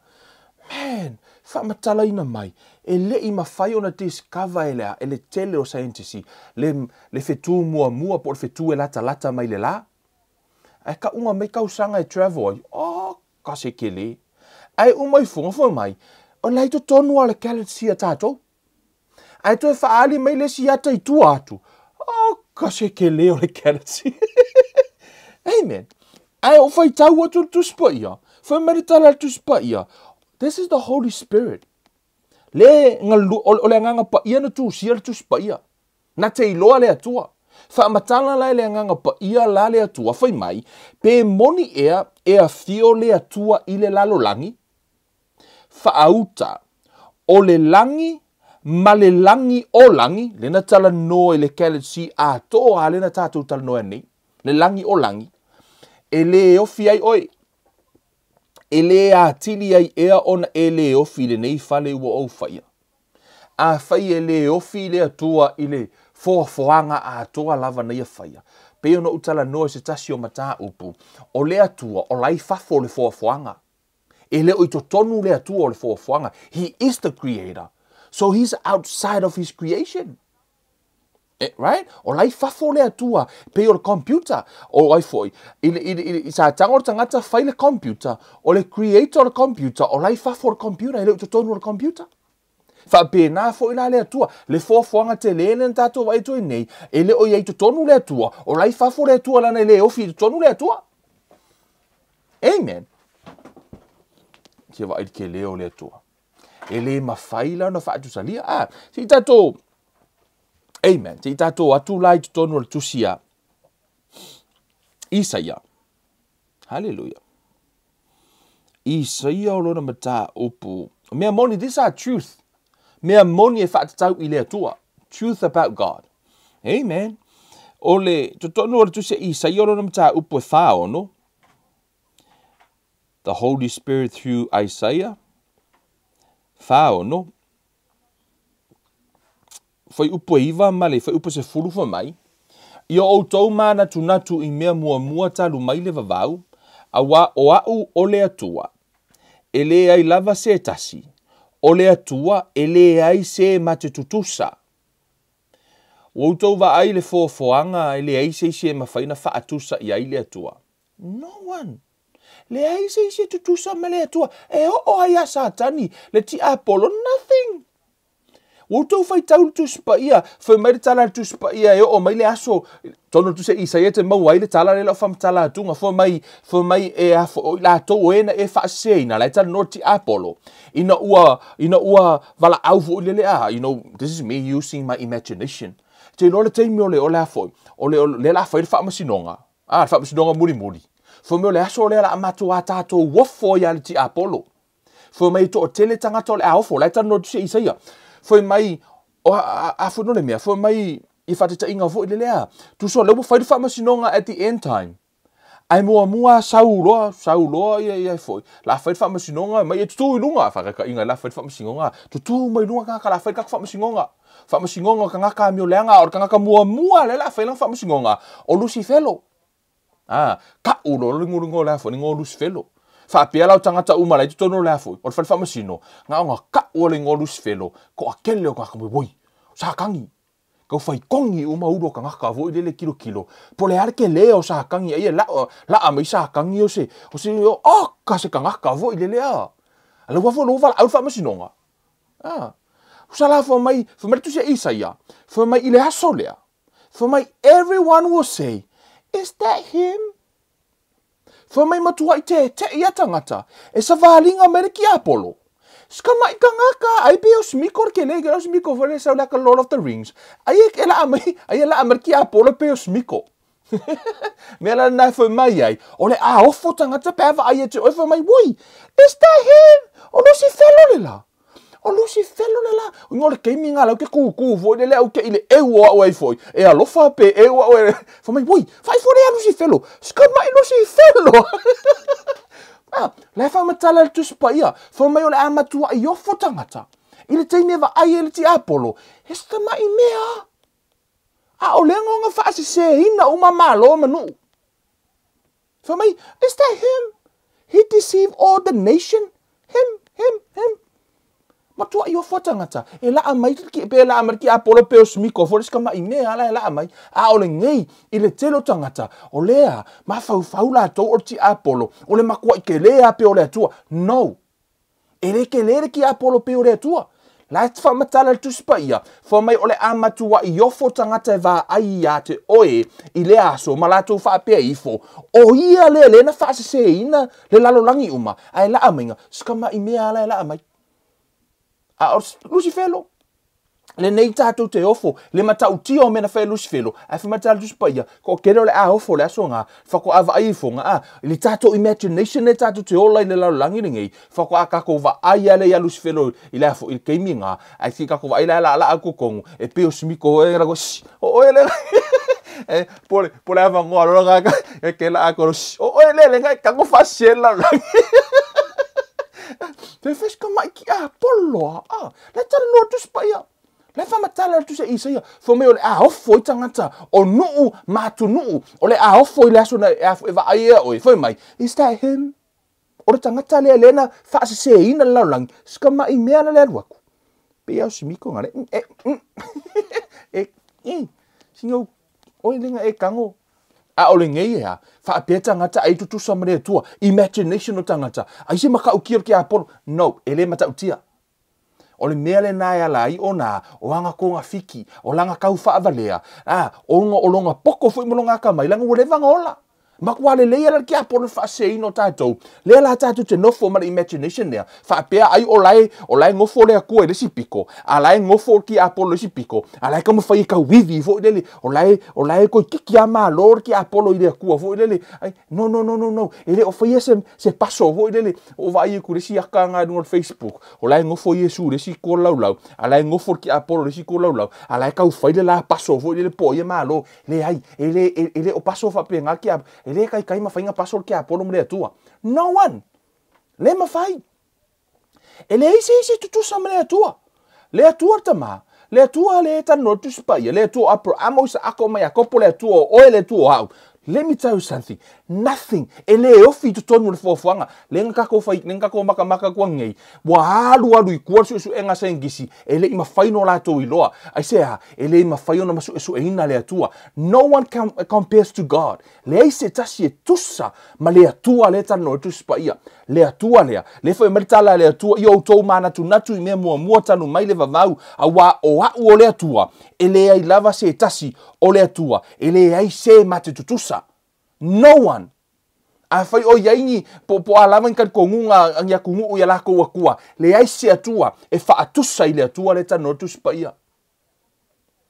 Speaker 1: Man, faamatalaina mai, e le i mafai ona discover e le, e le tele o scientists le, le fetu muamua po o le fetu e latalata mai le la. Ae kauga mai tausaga e travel ai, oh, ka se kele. Ae uma ifoga foi mai, o la i totonu lava o le galaxy a tatou. Ae toe faaali mai le isi ata i tua atu, oh, ka se kele o le galaxy. Amen. Ae o faitau atu le Tusi Paia, fai mai le tala a le Tusi Paia, this is the Holy Spirit. Le galu, o le Agaga Paia na tusia le Tusi Paia. Na te iloa le Atua. Faamatala la e le Agaga Paia la le Atua, fai mai, pe moni ea e afio le Atua i le lalolagi, faauta o le lagi ma le lagi o lagi, lea na talanoa i le galaxy atoa lea na tatou talanoa nei, le lagi o lagi, e le ofi ai oe, e le atili ai ea ona e le ofi i lenei fale ua ou faia. Afai e le ofi le Atua i le foafoaga atoa lava na ia faia, pei ona ou talanoa i se tasi o mataupu, o le Atua o la i fafo o le foafoaga. E le o i totonu le Atua o le foafoaga. He is the creator. So he's outside of his creation. Right? O la i fafo le Atua, pei o le computer. O ai foi, i, le, i, le, i, le, sa tago le tagata fai le computer, o le creator o le computer, o la i fafo o le computer, e le o i totonu o le computer. Faapena foi la le Atua, le foafoaga tele lea na tatou vaai atu ai nei, e le o i ai totonu le Atua, o la i fafo le Atua lana e le ofi i totonu le Atua. Amen. Kia vaai le tele o le Atua. E le mafai la ona faatusalia. Ah, se i tatou, amen, se i tatou atu la i totonu o le tusi a Isaia. Hallelujah. Isaia o lona mataupu. Mea moni, these are truth. Mea moni e faatatau i le Atua. Truth about God. Amen. O le totonu o le tusi a Isaia o lona mataupu e 46. The Holy Spirit through Isaiah. 46. Fuaiupu e 9 ma le fuaiupu e 10 fai mai, Ia outou manatunatu i mea muamua talu mai le vavau, auā o a'u o le Atua, e leai lava se tasi, O le Atua e leai se ma te tutusa. Ua outou vaai i le foafoaga e leai se isi e mafai ona faatusa i ai le Atua. No one. Leai se isi e tutusa ma le Atua. E oo ai ia Satani, le tiapolo, nothing. Ua outou faitau le Tusi Paia, fai mai le tala a le Tusi Paia e oo mai le aso, tonu le Tusi a Isaia te maua ai le tala lea lau faamatala atuga, fai mai, fai mai e a foi, o i latou o e na e faaseseina, la e talanoa le tiapolo, ina ua, ina ua valaau foi lele, ah, you know, this is me using my imagination. Te iloa le taimi o le, o le a foi, o le, o le la fai le faamasinoga, ah, le faamasinoga mulimuli. Fai mai o le aso lea la a matou a tatou ofo ai a le tiapolo. Fai mai e toatele tagata o le a ofo, la e talanoa atu se Isaia. Fai mai, o a, a, a foi no le mea, fai mai i faataitaiga foi le lea. Tusa o lea ua fai le faamasinoga at the end time. Ae muamua sau loa, sau loa ia ia foi. La fai le faamasinoga mai e tutu i luga, faataitaiga la fai le faamasinoga, tutu mai luga tagata la fai le tatou faamasinoga. Faamasinoga o tagata amio leaga, o le tagata muamua lea la fai lana faamasinoga, o Lusifelo. Ah, ka'u loa le igoa o le a foi, le igoa o Lusifelo. Faapea la o tagata uma la i totonu o le a foi, o le fale faamasino, na ona ka'u o le igoa o Lusifelo, toatele o tagata mai, oi, Satani, tau fai togi uma ulu o tagata foi lele kilokilo, po o le a le tele o Satani, ai e la'a, la'a mai Satani o se, o se, oka se tagata foi lele a. A lau foi lou valaau le faamasinoga. Ah, usa la fai mai, fai mai le tusi a Isaia, fai mai i le aso lea, fai mai, everyone will say, is that him? Fai mai matuai tete'i ia tagata, e savaliga mai le tiapolo. Skamai tagata, ai pe o smiko le kele, ke o smiko foi le sau le aka Lord of the Rings. Ai e la'a mai, ai e la'a mai le tiapolo pe o smiko. Mea la na fai mai ai, o le a ofo tagata pe a vaai e te oe fai mai, woi, is that him? O Lusifelo le la. O Lusifelo le la. O ingoa o le taimi nga lau ke kūkū foi le lea au ke i le eu o au ai foi. E alofa pe eu au e. Fai mai, woi, fai foi lea Lusifelo. Skamai Lusifelo. Ah, la e faamatala le Tusi Paia. Fai mai o le a matua i ofo tagata. I le taimi e vaai ai le tiapolo, e skamai mea. A o le aga faaseseina uma malo ma nuu. Fai mai, is that him? He deceived all the nation? Him, him, him. Matua i ofo tagata. E laa mai ki pe laa mai ki Apollo pe o smiko fo le skamai mea ala e laa mai. A o le ngei i le tele o tagata. O lea, mafaufau latou o le tiapolo. O le makua i ke lea pe o le Atua. No. E le ke le tiapolo pe o le Atua. La e faamatala le Tusi Paia, fai mai o le a matua i ofo tagata e vaai ia te oe i le aso ma latou faapea ifo. O ia lea lea na faaseseina le lalolagi uma. Ae laa maiga, skamai mea ala e laa mai. A o Lusifelo. Lenei tatou te ofo, le matautia o mea na fai e Lusifelo. Ae faamatala le Tusi Paia, ko kele o le a ofo le aso ngā, whakoa vaai ifo ngā, i le tatou imagination le tatou te ola i le lalolagi lenei, whakoa kako vaai ale ia Lusifelo i le afo i le keimi ngā, ai ki kako vaai la la la au kokongu, e peo smiko e la ko, o oe le, e, pole, pole ava ngoa lola ngā, e ke la ako, o oe le le ngai kango whase lalolagi. Te wheska mai ki a polo a, le tala noa Tusi Paia. Le faamatala le Tusi a Isaia, fai mai o le a ofo i tagata o nuu ma atunuu, o le a ofo i le aso na e e vaai ai oe, fai mai, is that him? O le tagata lea lea na faaseseina le lalolagi, skamai mea la le alu atu. Pe ia o simiko ngā le, e, e, e, singa oe lenga e kango. A o le ngei ea, faapea tagata ai tutusa ma le Atua, imagination o tagata, ai se makautia o le tiapolo, no, e le matautia. O le mea le nā e ala ai o nā, o anga konga fiki, o langa kau whaavalea, a, o nga o longa poko fui mo longa ka mai, langa ua leva nga ola. Makua le leia la kia polo whaaseina o tātou. Lea la tātou te nofo ma le imagination lea. Whaapea ai o lae, o lae ngofo lea kua i le si piko. A lae ngofo ki a polo le si piko. A lae kama whai ka wiwi fo i lele. O lae, o lae koi kiki a malo ki a polo i lea kua fo i lele. Ai, no, no, no, no, no. E le o whai se, se paso fo i lele. O vai e ku le si aka ngā nunga Facebook. O lae ngofo Yesu le si kua laulau. A lae ngofo ki a polo le si kua laulau. A lae kau whai le la paso fo i lele po i e malo. Le ai, e le, e, e le o paso whapea ngā ki a, e le kai kai mawhainga paso ki a polo mo le Atua. No one. Le mawhai. E le eise eise tutusa ma le Atua. Le Atua tama. Le Atua le e tano Tusi Paia. Le Atua Abraham, Isa, Ako, mai Akopo, le Atua o oe, le Atua o au. Let me tell you something. Nothing. E le ofi i totonu o le foafoaga. Lea na tatou fai, lea na tatou matamata atu ananei, ua alualu i tua le suesuega a saienitisi, e le i mafai ona latou iloa. Aisea? E le mafai ona suesueina le Atua. No one compares to God. Leai se tasi e tusa ma le Atua lea e talanoa ai le Tusi Paia. Le Atua lea, lea fai mai le tala a le Atua, ia outou manatunatu i mea muamua talu mai le vavau, auā o a'u o le Atua, e leai lava se tasi o le Atua, e leai se ma te tutusa. No one! Afai o i ai ni, po, po o a lava ni talitonuga a ni atunuu i a latou Atua, leai se Atua e faatusa i le Atua lea e talanoa ai le Tusi Paia.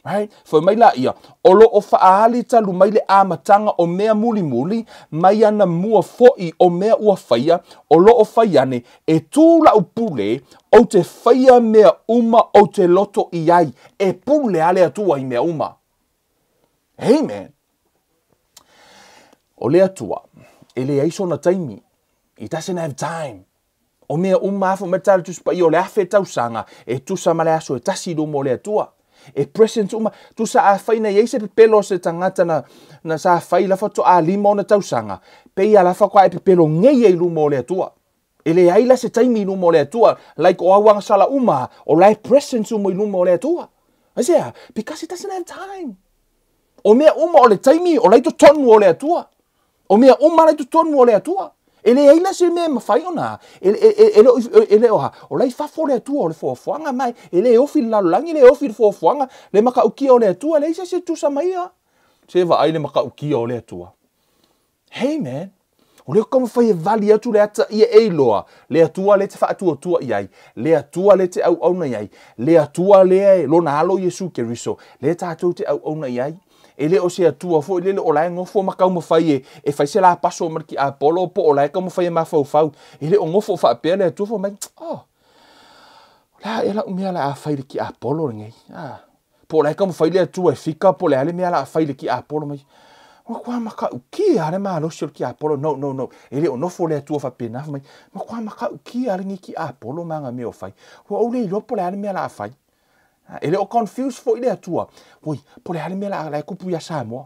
Speaker 1: Right? Fai mai laia, o lo o faaali talu mai le amataga o mea mulimuli, mai ana mua foi o mea ua faia, o lo o fai ane, e tu la'u pule, ou te faia mea uma ou te loto i ai. E pule a le Atua i mea uma. Amen. O le Atua, e leai sona taimi. He doesn't have time. O mea uma lava, fai mai le tala Tusi Paia o le 1000 tausaga, e tusa ma le aso e tasi i luma o le Atua. E present uma, tusa afai na i ai se pepelo o se tagata na, na sa fai la faatoa lima ona tausaga, pei a la faatoa e pepelo nei ai i luma o le Atua. E leai la se taimi i luma o le Atua, like o au agasala uma, o la e present uma i luma o le Atua. Aisea? Because he doesn't have time. O mea uma o le taimi o la i totonu o le Atua. O mea uma la i totonu o le Atua. E leai la se mea e mafai ona, e, e, e, e, le, e le o ha, o la i fafo le Atua o le foafoaga mai, e le ofi le lalolagi, le ofi le foafoaga, le matautia o le Atua, leai se isi e tusa ma ia. Se vaai le matautia o le Atua. Hey man, o lea ou te taumafai e vali atu le ata ia e iloa, le Atua lea e te faatuatua i ai, le Atua lea e te auauna i ai, le Atua lea e lona Alo Iesu Keriso, lea tatou te auauna i ai. E le o se Atua foi lele o la e nofo ma taumafai e, e fai se lapaso ma le tiapolo po o la e taumafai e mafaufau. E le o nofo faapea le Atua fai mai, oh, o le a ea lau mea o le a fai i le tiapolo lenei? Ah, po o la e taumafai le Atua e fika po o le a le mea o le a fai i le tiapolo mai. Ua matua matautia lava le malosi o le tiapolo. No, no, no. E le o nofo le Atua faapena fai mai, matua matautia lava lenei tiapolo ma ana mea o fai. Ua ou le iloa po o le a le mea o le a fai. E le o confuse foi le Atua. Oi, po o le a le mea la, la e tupu iā Samoa.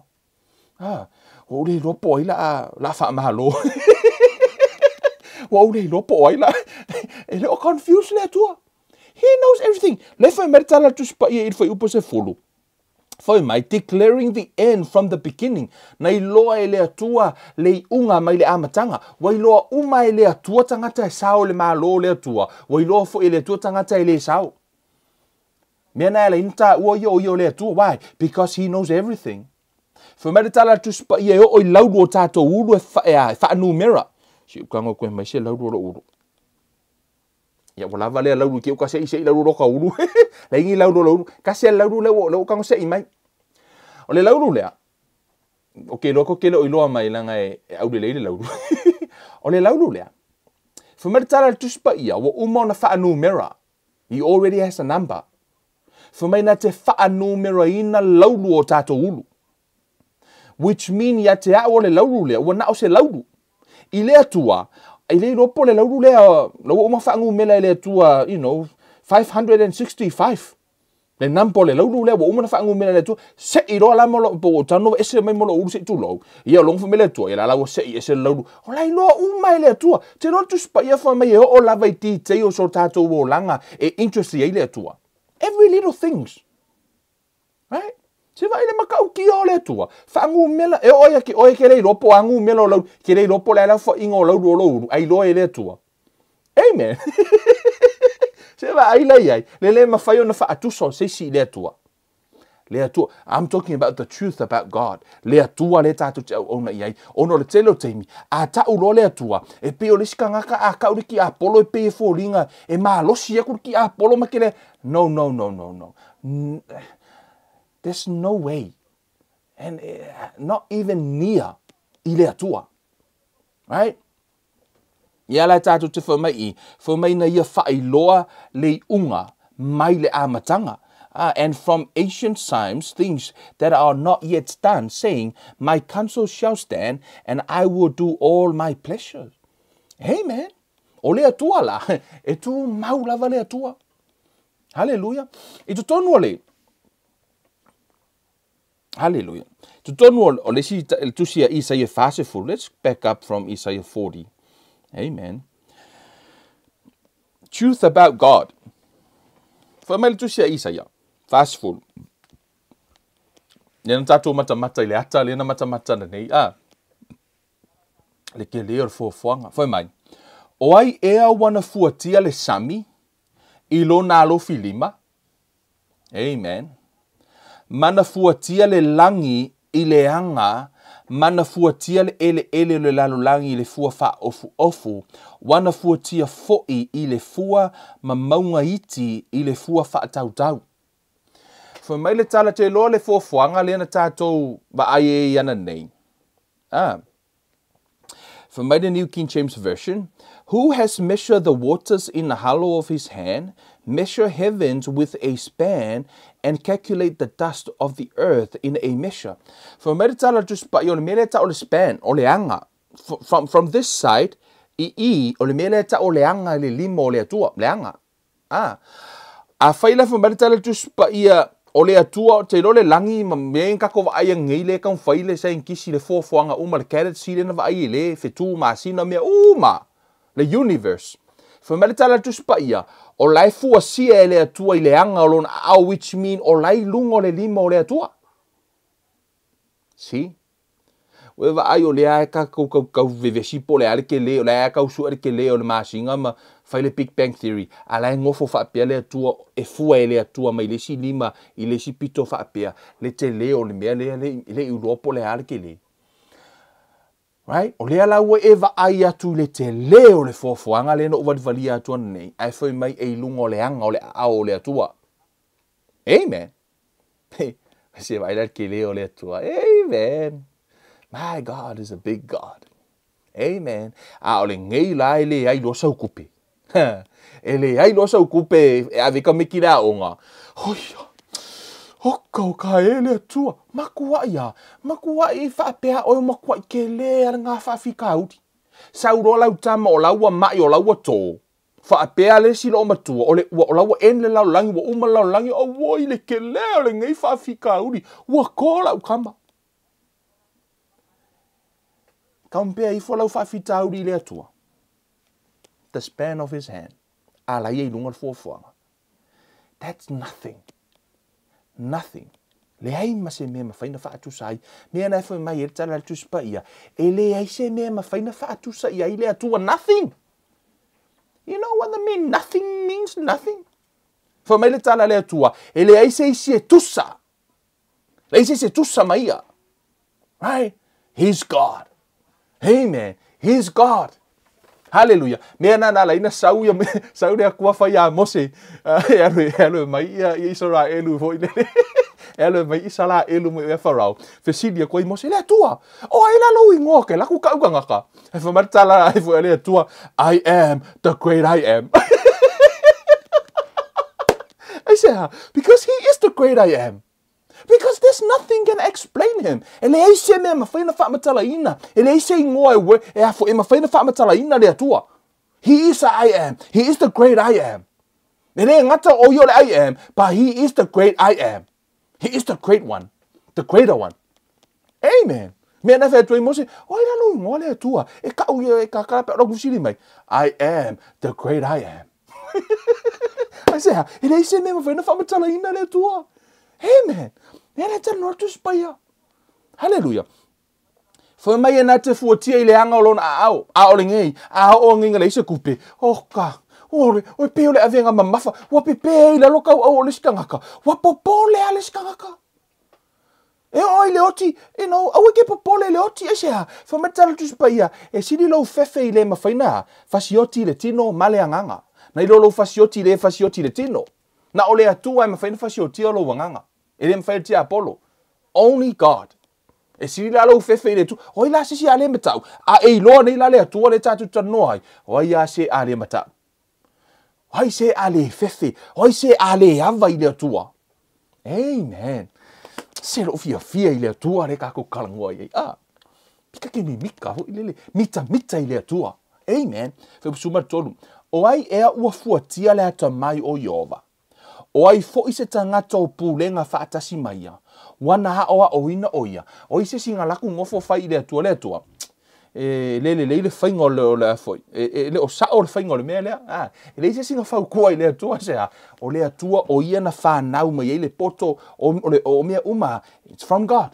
Speaker 1: Ah, ua ou le iloa po o ai la a, la a faamalo. Ua ou le iloa po o ai la E le o confuse le Atua. He knows everything. Le fai mai le tala a le Tusi Paia i le Fuaiupu 10. Fai mai, declaring the end from the beginning. Na iloa e le Atua le iuga mai le amataga. Ua iloa uma e le Atua tagata e sao i le Malo o le Atua. Ua iloa foi e le Atua tagata e le sao. Mea na e ala ai na taua ia o ia o le Atua. Why? Because he knows everything. Fai mai le tala a le Tusi Paia e oo i laulu o tatou ulu e, fa, e, a, e faanumera. Si ukaga koe mai se laulu o lou ulu. Ia ua lava lea laulu ke uka sei sei laulu lo ka ulu. Leai ni laulu o lou ulu. Kasi a le laulu lea ua lea ua tago sei mai. O le laulu lea, o ke iloa ko ke le o iloa mai leaga e, e aulelei le laulu. O le laulu lea, fai mai le tala a le Tusi Paia, ua uma ona faanumera. He already has a number. Fai mai na te faanumeraina laulu o tatou ulu. Which mean ia te a'u o le laulu lea, ua na o se laulu. I le Atua, e le iloa po o le laulu lea, la ua uma faanumera e le Atua, you know, 565. Le number o le laulu lea ua uma ona faanumera e le Atua, se'i loa la ma lou, po ua talanoa ese mai ma lou ulu se i tulou. Ia logo fai mai le Atua, ia la la ua se'i ese le laulu. O la iloa uma e le Atua. Te iloa le Tusi Paia fai mai e oo lava i details o tatou olaga e interest i ai le Atua. Every little things. Right? Se vaai le matautia o le Atua. Faanumera, e oo ia ke oe ke le iloa po o a numera o laulu, ke le iloa po o le a le aofaiga o laulu o lou ulu, a iloa e le Atua. Amen. Se vaai la i ai, le le mafai ona faatusa o se isi i le Atua. Le Atua, I'm talking about the truth about God. Le Atua lea tatou te auauna i ai. Ona o le tele o taimi, a tau loa le Atua, e pei o le isi tagata a kau le tiapolo e pei e foliga e malosi aku le tiapolo ma ke le No, no, no, no, no. There's no way. And not even near i le Atua. Right? Ia la e tatou te fai mai i, fai mai na ia faailoa le iuga mai le amataga, and from ancient times things that are not yet done, saying, My counsel shall stand, and I will do all my pleasure. Amen. O le Atua la, e tumau lava le Atua. Haleluia. I totonu o le, Hallelujah. Totonu o le isi le tusi a Isaia 40. Let's back up from Isaiah 40. Amen. Truth about God. Fai mai le tusi a Isaia 40. Lea na tatou matamata i le ata, lea na matamata na nei, a. Le kele o le fuafuaga. Fai mai, o ai ea ua na fuatia le sami i lona alofi lima? Amen. Ma na fuatia le lagi i le aga, ma na fuatia le eleele o le lalolagi i le fua faaofuofu, ua na fuatia foi i le fua ma mauga iti i le fua faatautau. Fai mai le tala te iloa le fuafuaga lea na tatou vaai ai ananei. Ah. Fai mai le New King James Version, Who has measured the waters in the hollow of his hand, measure heavens with a span, and calculate the dust of the earth in a measure? Fai mai le tala Tusi Paia, o le mea lea e tau o le span, o le aga. From this side, i i, o le mea lea e tau o le aga i le lima o le Atua, le aga. A. Afai la fai mai le tala le Tusi Paia o le Atua, ou te iloa le lagi ma mea ia na tatou vaai anei lea e taumafai le saienitisi i le fuafuaga uma, le galaxy lea na vaai ai le fetu masina mea uma, le universe. Fai mai le tala le Tusi Paia, o la e fuasia e le Atua i le aga o lona aao, which mean o la e i luga o le lima o le Atua. See? Ua e vaai o lea e tatou tau vevesi po o le a le tele, o lea e tau sue le tele o le masina ma fai le Big Bang Theory, a la e nofo faapea le Atua, e fua e le Atua mai le isi lima i le isi pito faapea le tele o le mea lea le i iloa po o le a le tele. Right? O lea la ua e vaai atu i le tele o le fuafuaga lea na ou valivalia atu ananei, ae fai mai e i luga o le aga o le aao o le Atua. Amen. Se vaai la le tele o le Atua. Amen. My God is a big God. Amen. A o lenei la e leai loa sau tupe. E leai loa sau tupe e ave ai tamaiti i le aoga. Hoia. Oka o ka e le Atua. Matuai a. Matuai faapea oe o matuai tele a lena faafitauli. Sau loa lau tama o la ua mai o la ua to. Faapea le isi loomatua, o le ua o la ua end le lalolagi, ua uma le lalolagi, auoi le tele o lenei faafitauli, ua to lau tama. Compare ifo lau faafitauli i le Atua. The span of his hand. A la ia i luga o le fuafuaga. That's nothing. Nothing. Leai ma se mea e mafai ona faatusa ai. Mea na e fai mai ai le tala a le Tusi Paia, e leai se mea e mafai ona faatusa i ai le Atua. Nothing! You know what the mean? Nothing means nothing. Fai mai le tala a le Atua, e leai se isi e tusa. Leai se isi e tusa ma ia. Right? He's God. Amen. He's God. Hallelujah. Mea na na laina sau ia sau le Atua fai ia Mose e alu e alu mai ia ia Israelu foi lele. E alu mai Isaraelu mai ia Farao. Fesili aku ai Mose, le Atua, o ai la lou ingoa ke laku kau kangaka. E fai mai le tala ai foi a le Atua, I am the great I am. Aisea? Because he is the great I am. Because there's nothing can explain him. E leai se mea e mafai ona faamatalaina. E leai se ingoa e, e, afo, e mafai ona faamatalaina le Atua. He is the I am. He is the great I am. E le gata o ia o le I am, but he is the great I am. He is the great one. The greater one. Amen. Mea na fai atu ai Mose, o ai la lou ingoa le Atua, e kau ia e kakala pe o lau fesili mai. I am the great I am. Aisea, e leai se mea e mafai ona faamatalaina le Atua. Amen. Mea la e talanoa le Tusi Paia. Haleluia. Fai mai e na te fuatia i le aga o lona aao, a o lenei, a oo angaiga leai se kupe. Oh ka, o, o e pei o le avega mamafa, ua pepe ai i lalo kauau o le isi tagata, ua popole a le isi tagata. E oo ai le oti, you know, aua ke popole i le oti, aisea, fai mai le tala Tusi Paia, e sili lou fefe i le mafai na fasioti i le tino ma le agaga, nai lo lou fasioti i le fasioti i le tino. Na o le Atua e mafai na fasiotia lou agaga, e le mafai e le tiapolo. Only God. E sili la lou fefe i le Atua. O ai la se isi a le matau? A e iloa nei la le Atua lea tatou te talanoa ai, o ai a se a le matau? O ai se a le fefe? O ai se a le ava i le Atua? Amen. Se lou fiafia i le Atua lea tatou talanoa i ai. Ah, pika ke mimika foi lele, mitamita i le Atua. Amen. Fuaiupu 13. O ai ea ua fuatia le atamai o Ieova? O ai foi se tagata o pulega faatasi ma ia, ua na aoaoina o ia? O ai se isi na alu atu nofo fai i le Atua, Le Atua, e le lelei le faiga o le, o le a foi, e le o sao le faiga o le mea lea. A, e leai se isi na fautua i le Atua se a, o le Atua o ia na fanau mai ai le poto o, o, le, o mea uma. It's from God.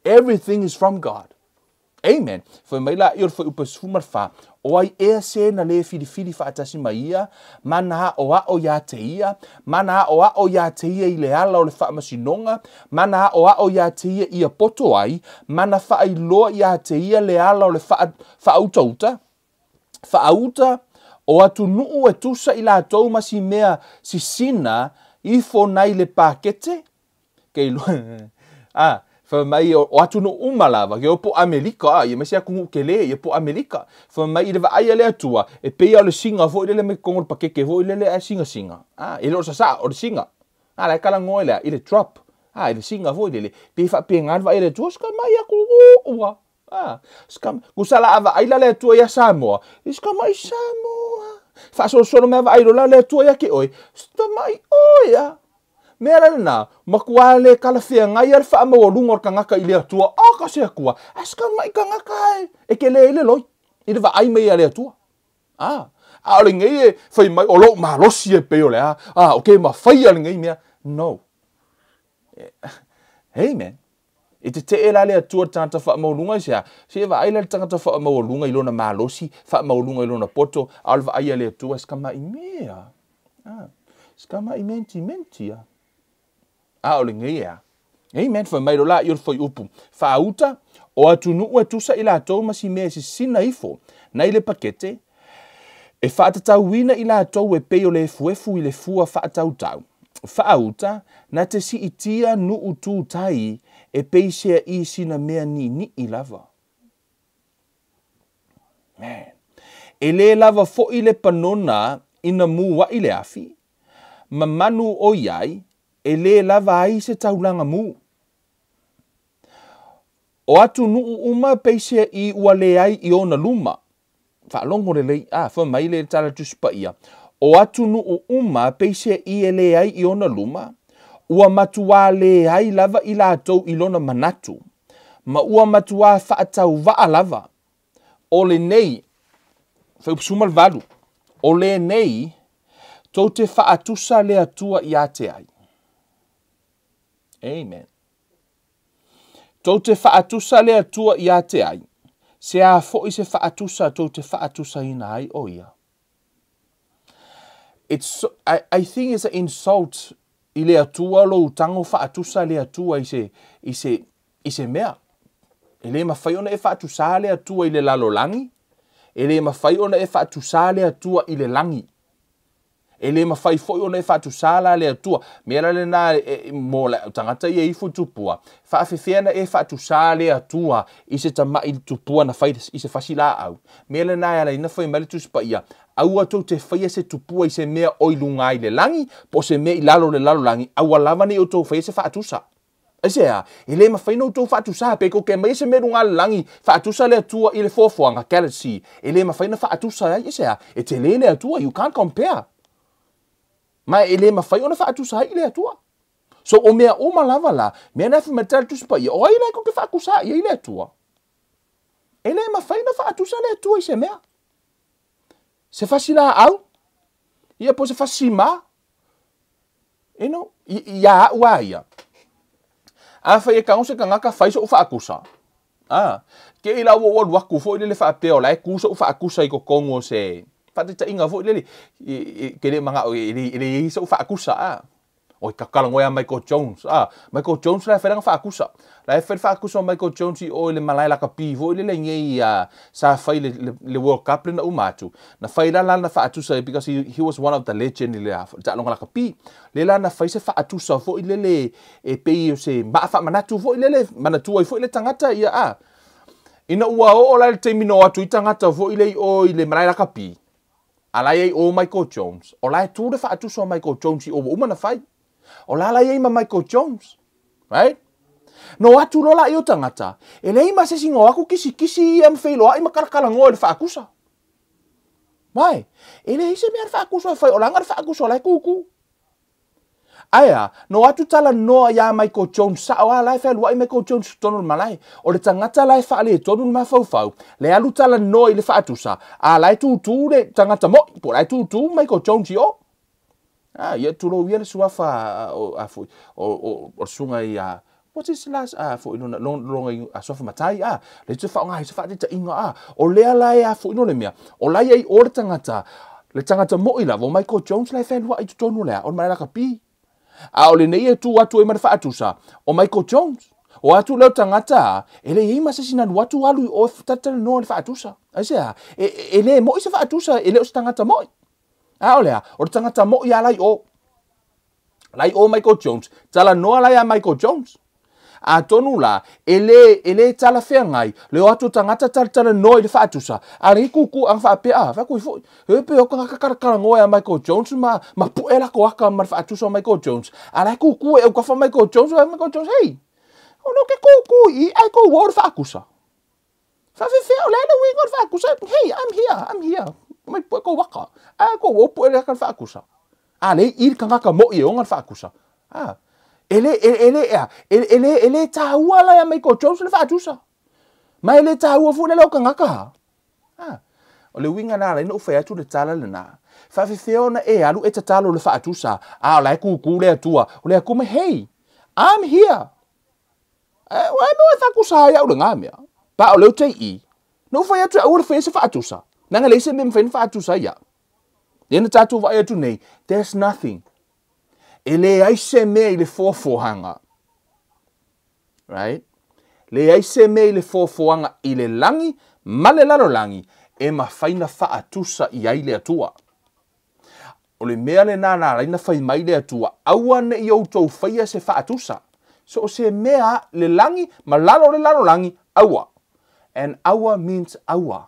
Speaker 1: Everything is from God. Amen. Fai mai laia o le fuaiupu 14, O ai ea se na lē filifili faatasi ma ia, ma na aʻoaʻo iā te ia, ma na aʻoaʻo iā te ia i le ala o le faamasinoga, ma na aʻoaʻo iā te ia ia poto ai, ma na faailoa iā te ia le ala o le faa, faautauta, faauta, o atunuu e tusa i latou ma si mea sisina ifo nai le pakete? Ke iloa a fai mai o atunuu uma lava, ke po Amelika, a ia ma se atunuu tele, ia po Amelika. Fai mai i le vaai a le Atua, e pei o le siga foi lele mai totonu o le pakeke foi lele ae sigasiga. A, e le o sasaa, o le siga. A, la e talanoa i le a? I le drop. A, i le siga foi lele. Pei faapena le vaai a le Atua, ska mai atunuu a. A, ska, tusa la a vaai la le Atua ia Samoa, ska mai Samoa. Faasolosolo mai a vaai loa la le Atua ia te oe, ska mai oe a. Mea la lena, matua le talafeagai a le faamaualuga o le tagata i le Atua, a ka se Atua, ae ska mai tagata e, e tele ai le loi, i le vaai mai a le Atua. A, a o lenei e fai mai, o lou malosi e pei o le a, a, o ke mafaia lenei mea. No. Amen. E tetee la le Atua i le tagata faamaualuga i se a? Se e vaai la le tagata faamaualuga i lona malosi, faamaualuga i lona poto, a o le vaai a le Atua, ska mai mea. Ah, ska mai menti menti a. A o lenei e a. Amen. Fai mai loa laia o le fuaiupu faauta, o atunuu e tusa i latou ma si mea e sisina ifo nai le pakete, e faatatauina i latou e pei o le efuefu i le fua faatautau. Faauta, na te siitia nuu tu tai e pei sea i sina mea niinii lava. Man. E lē lava foi Lepanona ina mu ai le afi, ma manu o i ai, e lē lava ai se taulaga mu. O atunuu uma peisea i ua leai i ona luma. Faalogo lelei, a, fai mai le Tala Tusi Paia, o atunuu uma peisea i e leai i ona luma, ua matuā leai lava i latou i lona manatu, ma ua matuā faatauvaa lava. O lenei, fuaiupu 18, o lenei, tou te faatusa le Atua ia te ai. Amen. Tou te faatusa le Atua ia te ai, se a foi se faatusa tou te faatusaina ai o ia. It's so, I think it's an insult i le Atua lou tago faatusa le Atua i se, i se, i se mea. E le mafai ona e faatusā le Atua i le lalolagi, e le mafai ona e faatusā le Atua i le lagi. E le mafai foi ona e faatusā la le Atua. Mea la lena e, mo le tagata ia ifo i tupua. Faafefea na e faatusā le Atua i se tamaʻi tupua na fai i se fasi laau. Mea lena e ala ai na fai mai le Tusi Paia, aua tou te faia se tupua i se mea o i luga i le lagi, po o se mea i lalo o le lalolagi, aua lava ne i outou faia se faatusa. Aisea? E le mafai ona outou faatusā, pe tou te aumaia se mea i luga o le lagi, faatusa le Atua i le foafoaga, galaxy, e le mafai ona faatusa ai, aisea? E tele le Atua, you can't compare. Ma e le mafai ona faatusa ai i le Atua. So o mea uma lava la, mea na fai mai le Tusi Paia, o ai la e tou te faatusā i ai le Atua? E le mafai ona faatusa le Atua i se mea. Se fasi laau, ia po o se fasi simā. You know, iā aʻu a ia. Afai e tago se tagata fai soʻu faatusa. A, ke i la ua ou alu atu foi lele faapea o la e tu soʻu faatusa i totonu o se faataitaiga foi lele, ke le manao e le e le i ai soʻu faatusa a. Oi ka talanoa ia Michael Jones a, Michael Jones la e fai lana faatusa. La e fai le faatusa o Michael Jones i o i le malae lakapi foi lele i nei a sa fai le, le, le World Cup le na uma atu. Na fai la lana faatusa because he was one of the legend i le taaloga lakapi. Le la na fai se faatusa foi lele e pei o se maa faamanatu foi lele, manatua ai foi le tagata ia a. Ina ua oo la i le taimi na o atu ai tagata foi le i o i le malae lakapi, a la i ai o Michael Jones, o la e tu le faatusa o Michael Jones i o ua uma na fai. O la la i ai ma Michael Jones. Right? Na o atu loa laia o tagata, e leai ma se isi na o atu kisikisi ia ma feiloai ma kalakalanoa i le faatusa. Why? E leai se mea le faatusa e fai, o laga le faatusa o la e kūkū. Ae a? Na o atu talanoa iā Michael Jones, sao lava la e fealuai Michael Jones i totonu o le malae. O le tagata la e faaletonu le mafaufau, la e alu talanoa i le faatusa, a la e tūtū le tagata mo'i, po o la e tūtū Michael Jones i o. A, ia tulou ia le suafa a, foi, o le susuga ia, what's his last, a, foi, lona, lona, lona suafa matai, a, le te faaaoga ai se faataitaiga, a, o lea la e a foi no le mea, o la ia i o le tagata, le tagata mo'i lava, o Michael Jones la e fealuai i totonu o le a, o le malae lakapi. A o lenei e tu atu ai ma le faatusa, o Michael Jones. O atu lea o tagata a, e le i ai ma se isi na alu atu alu i o e talatalanoa i le faatusa. Aisea? E, e le mo'i se faatusa, e le o se tagata mo'i. A o le a? O le tagata mo'i a la i o. La i o Michael Jones, talanoa la iā Michael Jones. Atonu la, e le, e le talafeagai le o atu o tagata talatalanoa i le faatusa, a lenei kūkū aga faapea, a, fai atu ai foi, he pei o tagata talatalanoa iā Michael Jones ma, ma pu'e lako aka ma le faatusa o Michael Jones, a la e kūkū e aukafa Michael Jones, fai Michael Jones, hei, o lea ou te kūkū i i, ae tou o le faatusa. Faafefea, o le a le uiga o le faatusa, hey, I'm here, I'm here, mai pue kou waka, a kou o pue le aka le faatusa. A le i le tagata mo'i e ona le faatusa. A, e le, e, e le, ea, e, e le, e le tāua la ia Michael Jones le faatusa. Ma e le tāua foi le leo tagata ha. A, o le uiga na ala ai na ou fai atu le tala lena. Faafefea ona e alu e tatalo le faatusa, a o la e kūkū le Atua, o le Atua mai, hey, I'm here. Ua e mea e faatusa ai au lena mea. Pa o lea ou te i, na ou fai atu e aua le faia se faatusa. Leaga leai se mea e mafai ona faatusa ai au. Lea na tatou vaai atu nei, there's nothing. E leai se mea i le foafoaga. Right? Leai se mea i le foafoaga i le lagi ma le lalolagi e mafai na faatusa i ai le Atua. O le mea lena na ala ai na fai mai le Atua, Aua ne i outou faia se faatusa. So o se mea le lagi ma lalo o le lalolagi, aua. And aua means aua.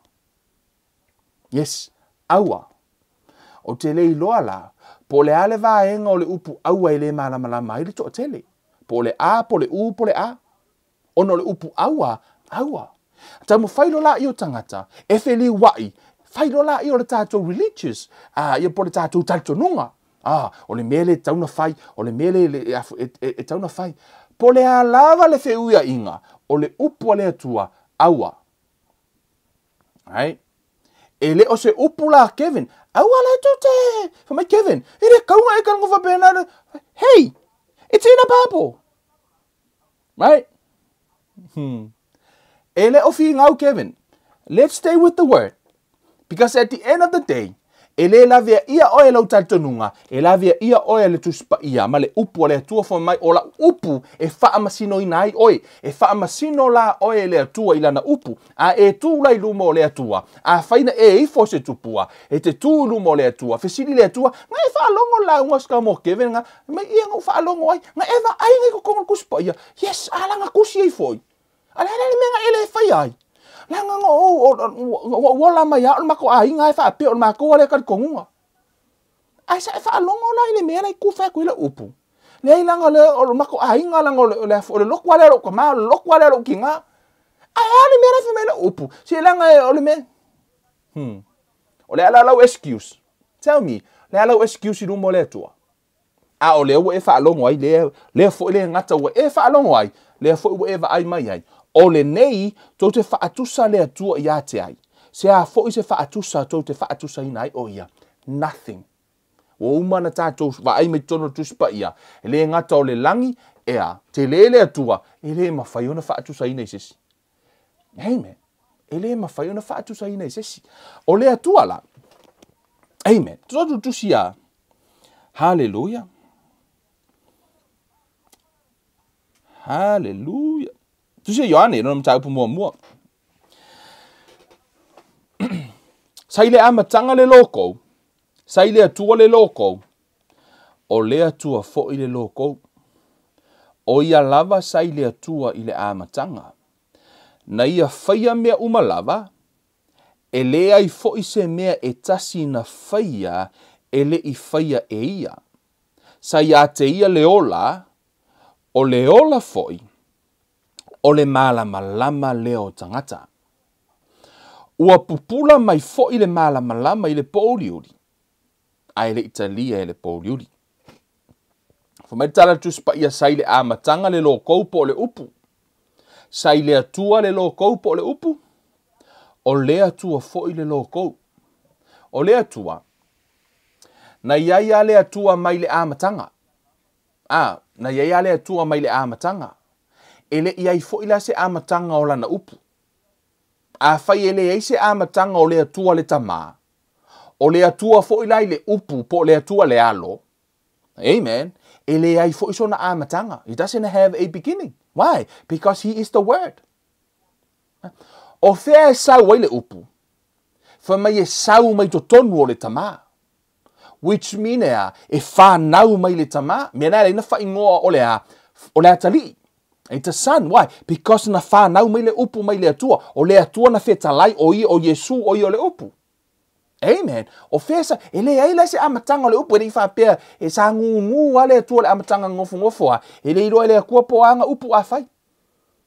Speaker 1: Yes, aua. Ou te le iloa la, po o le a le vaega o le upu aua e le malamalama ai le toatele. Po o le A, po o le U, po o le A. Ona o le upu aua, aua. Taumafai loa laia o tagata e feliuaʻi, fai loa laia o le tatou religious, a, ia po o le tatou talitonuga. A, o le mea lea e tatau ona fai, o le mea lea e, e, e, e tatau ona fai. Po o le a lava le feuiaiga, o le upu a le Atua, aua. Right? E le o se upu la Kevin. Aua la e tou te... Fai mai Kevin, e le kauga e kalongo faapena. Hey, it's in the Bible. Right? E le o figau Kevin. Let's stay with the word. Because at the end of the day, e le lavea ia oe e lau talitonuga, e lavea ia oe e le Tusi Paia ma le upu a le Atua fai mai o lau upu e faamasinoina ai oe. E faamasino la oe e le Atua i lana upu, a e tu la i luma o le Atua. Afai na e ifo se tupua, e te tu i luma o le Atua, fesili le Atua, Nga e faalogo lauga ska mo Kevin nga, mai ia nga u faalogo ai, nga e vaai nga i totonu o le Tusi Paia. Yes, a la nga tusi ai foi. A le a le mea nga e le faia ai. Leaga nga ou, ua ou ola mai lava o le matou aiga e faapea o le matou lea talitonuga. Ae sa e faalogo la i le mea la i kufa atu ai lau upu. Leai leaga o le, o le matou aiga leaga o le, o le, o le lotu lava lea o lou tama, o le lotu lava lea o lou tina. Ae a le mea la e fai mai ai lau upu? Se leaga o le mea. O le a la lau excuse? Tell me, o le a lau excuse i luma o le Atua? A o lea ua e faalogo ai, lea, lea foi le gata ua e faalogo ai, lea foi ua e vaai mai ai, o lenei tou te faatusa le Atua ia te ai. Se a foi se faatusa tou te faatusaina ai o ia? Nothing. Ua uma na tatou vaai mai totonu o le Tusi Paia, e le gata o le lagi, ea, tele le Atua, e le mafai ona faatusaina i se isi. Amen. E le mafai ona faatusaina i se isi. O le Atua la. Amen. Tusa tusi a. Hallelujah. Hallelujah. Tusi a Ioane, lona mataupu muamua. Sa i le amataga le lokou, sa i le Atua le lokou, o le Atua foi le lokou. O ia lava sa i le Atua i le amataga. Na ia faia mea uma lava, e leai foi se mea e tasi na faia e le i faia e ia. Sa ia te ia le ola, o le ola foi, o le malamalama lea o tagata. Ua pupula mai foi le malamalama i le poouliuli, ae le i talia e le poouliuli. Fai mai le tala a le Tusi Paia, Sa i le amataga le lokou po o le upu. Sa i le Atua le lokou po o le upu, o le Atua foi le lokou. O le Atua, na i ai lava le Atua mai le amataga. A, na i ai lava le Atua mai le amataga. E le i ai foi la se amataga o Lana upu. Afai e leai se amataga o le Atua le Tama, o le Atua foi la i le upu po o le Atua le Alo, amen, e leai foi sona amataga. He doesn't have a beginning. Why? Because he is the Word. O fea e sau ai le upu? Fai mai e sau mai totonu o le Tama. Which mean e a? E whanau mai le Tama. Mea na e leina whaingoa o le a? O le Atalii. It's a son. Why? Because na whanau mai le upu mai le Atua. O le Atua na fetalai o ia o Iesu o ia o le upu. Amen. O fea sa, e leai la se amataga o le upu, e le i faapea, e sa gugu lava le Atua i le amataga gofogofo a, e le iloa e le Atua po o a ana upu a fai.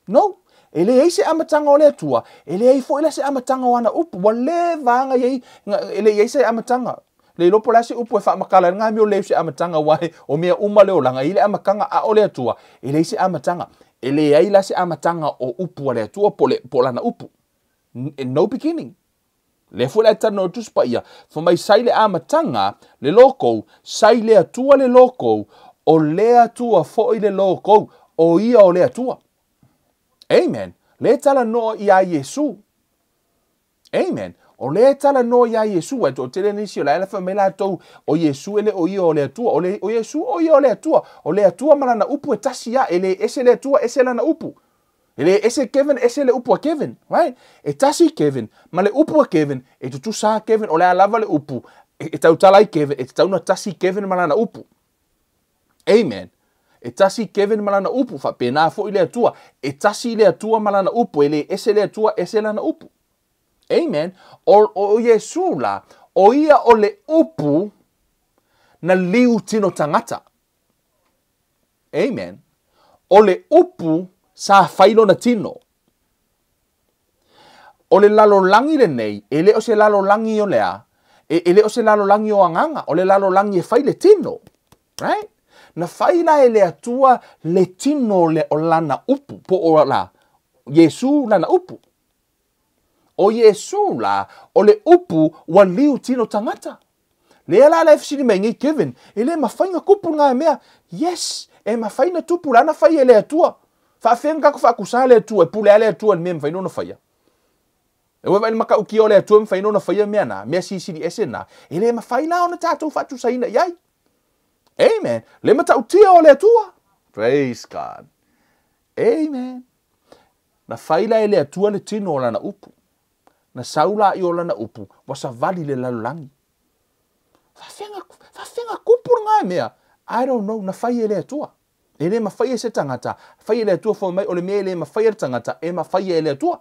Speaker 1: No. E leai se amataga o le Atua, e leai foi la se amataga o ana upu. Ua leva lava na i ai, e le i ai se amataga. Le iloa po o le a se upu e faamatala ai lena mea o leai se amataga, aua o mea uma le olaga, e i ai le amataga, a o le Atua, e leai se amataga. E leai la se amataga o upu a le Atua po o lana upu. No beginning. Lea foi la e talanoa i le Tusi Paia, fai mai sa i le amataga le lokou, sa i le Atua le lokou, o le Atua foi le lokou, o ia o le Atua. Amen. Lea e talanoa iā Iesu. Amen. O lea e talanoa iā Iesu, aua e toatele nisi o la e fai mai latou, o Iesu e le o ia o le Atua. O, le, o Iesu o ia o le Atua. O le Atua ma lana upu e tasi lava, e le ese le Atua, ese lana upu. E le ese Kevin, ese le upu a Kevin, right? E tasi Kevin, ma le upu a Kevin, e tutusa lava Kevin, o le a lava le upu e tautala ai Kevin, e tatau ona tasi Kevin ma lana upu. Amen. E tasi Kevin ma lana upu, faapena foi le Atua. E tasi le Atua ma lana upu, e le ese le Atua, ese lana upu. Amen. O, o Iesu la, o ia o le upu na liu tino tagata. Amen. O le upu sa fai lona tino. O le lalolagi lenei, e le o se lalolagi o le a? E, e le o se lalolagi o agaga, o le lalolagi e fai le tino. Right? Na fai la e le Atua le tino le, o lana upu, po o la, Iesu lana upu. O Iesu la, o le upu ua liu tino tagata. Lea la la e fesili mai nei Kevin, e le mafai na tupu lena mea. Yes, e mafai na tupu, la na fai e le Atua. Faafefea na tatou faakusa le Atua, e pule lava le Atua i le mea e mafai ona faia. E ua vaai le matautia o le Atua e mafai ona faia mea na, mea silisili ese na, e le mafai la ona tatou faatusaina i ai. Amen. Le matautia o le Atua. Praise God. Amen. Na fai la e le Atua le tino o lana upu. Na sau la i o lana upu, ua savali le lalolagi. Faafefea, faafefea tupu lena mea? I don't know, na fai e le Atua. E le mafai e se tagata, fai e le Atua fai mai o le mea e le mafai e le tagata, e mafai e le Atua.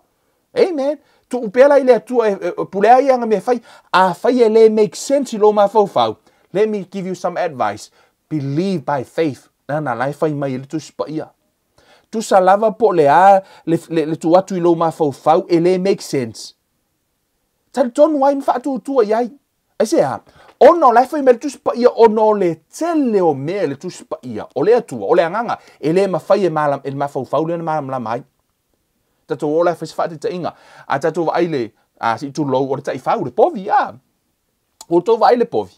Speaker 1: Amen. Tuu pea la i le Atua e, e, e pule ai ana mea fai. Afai e le make sense i lou mafaufau, let me give you some advice. Believe by faith. Lana la e fai mai e le Tusi Paia. Tusa lava po o le a le, le, le tuu atu i lou mafaufau e le make sense. Talitonu ai ma faatuatua i ai. Aisea? Ona o la e fai mai le Tusi Paia ona o le tele o mea i le Tusi Paia, o le Atua, o le Agaga, e le mafai e, malam, e le mafaufau lea ona malamalama ai. Tatou o la e fai se faataitaiga. A tatou vaai le, a se i tulou, o le taifau, le povi, a. Ua outou vaai le povi.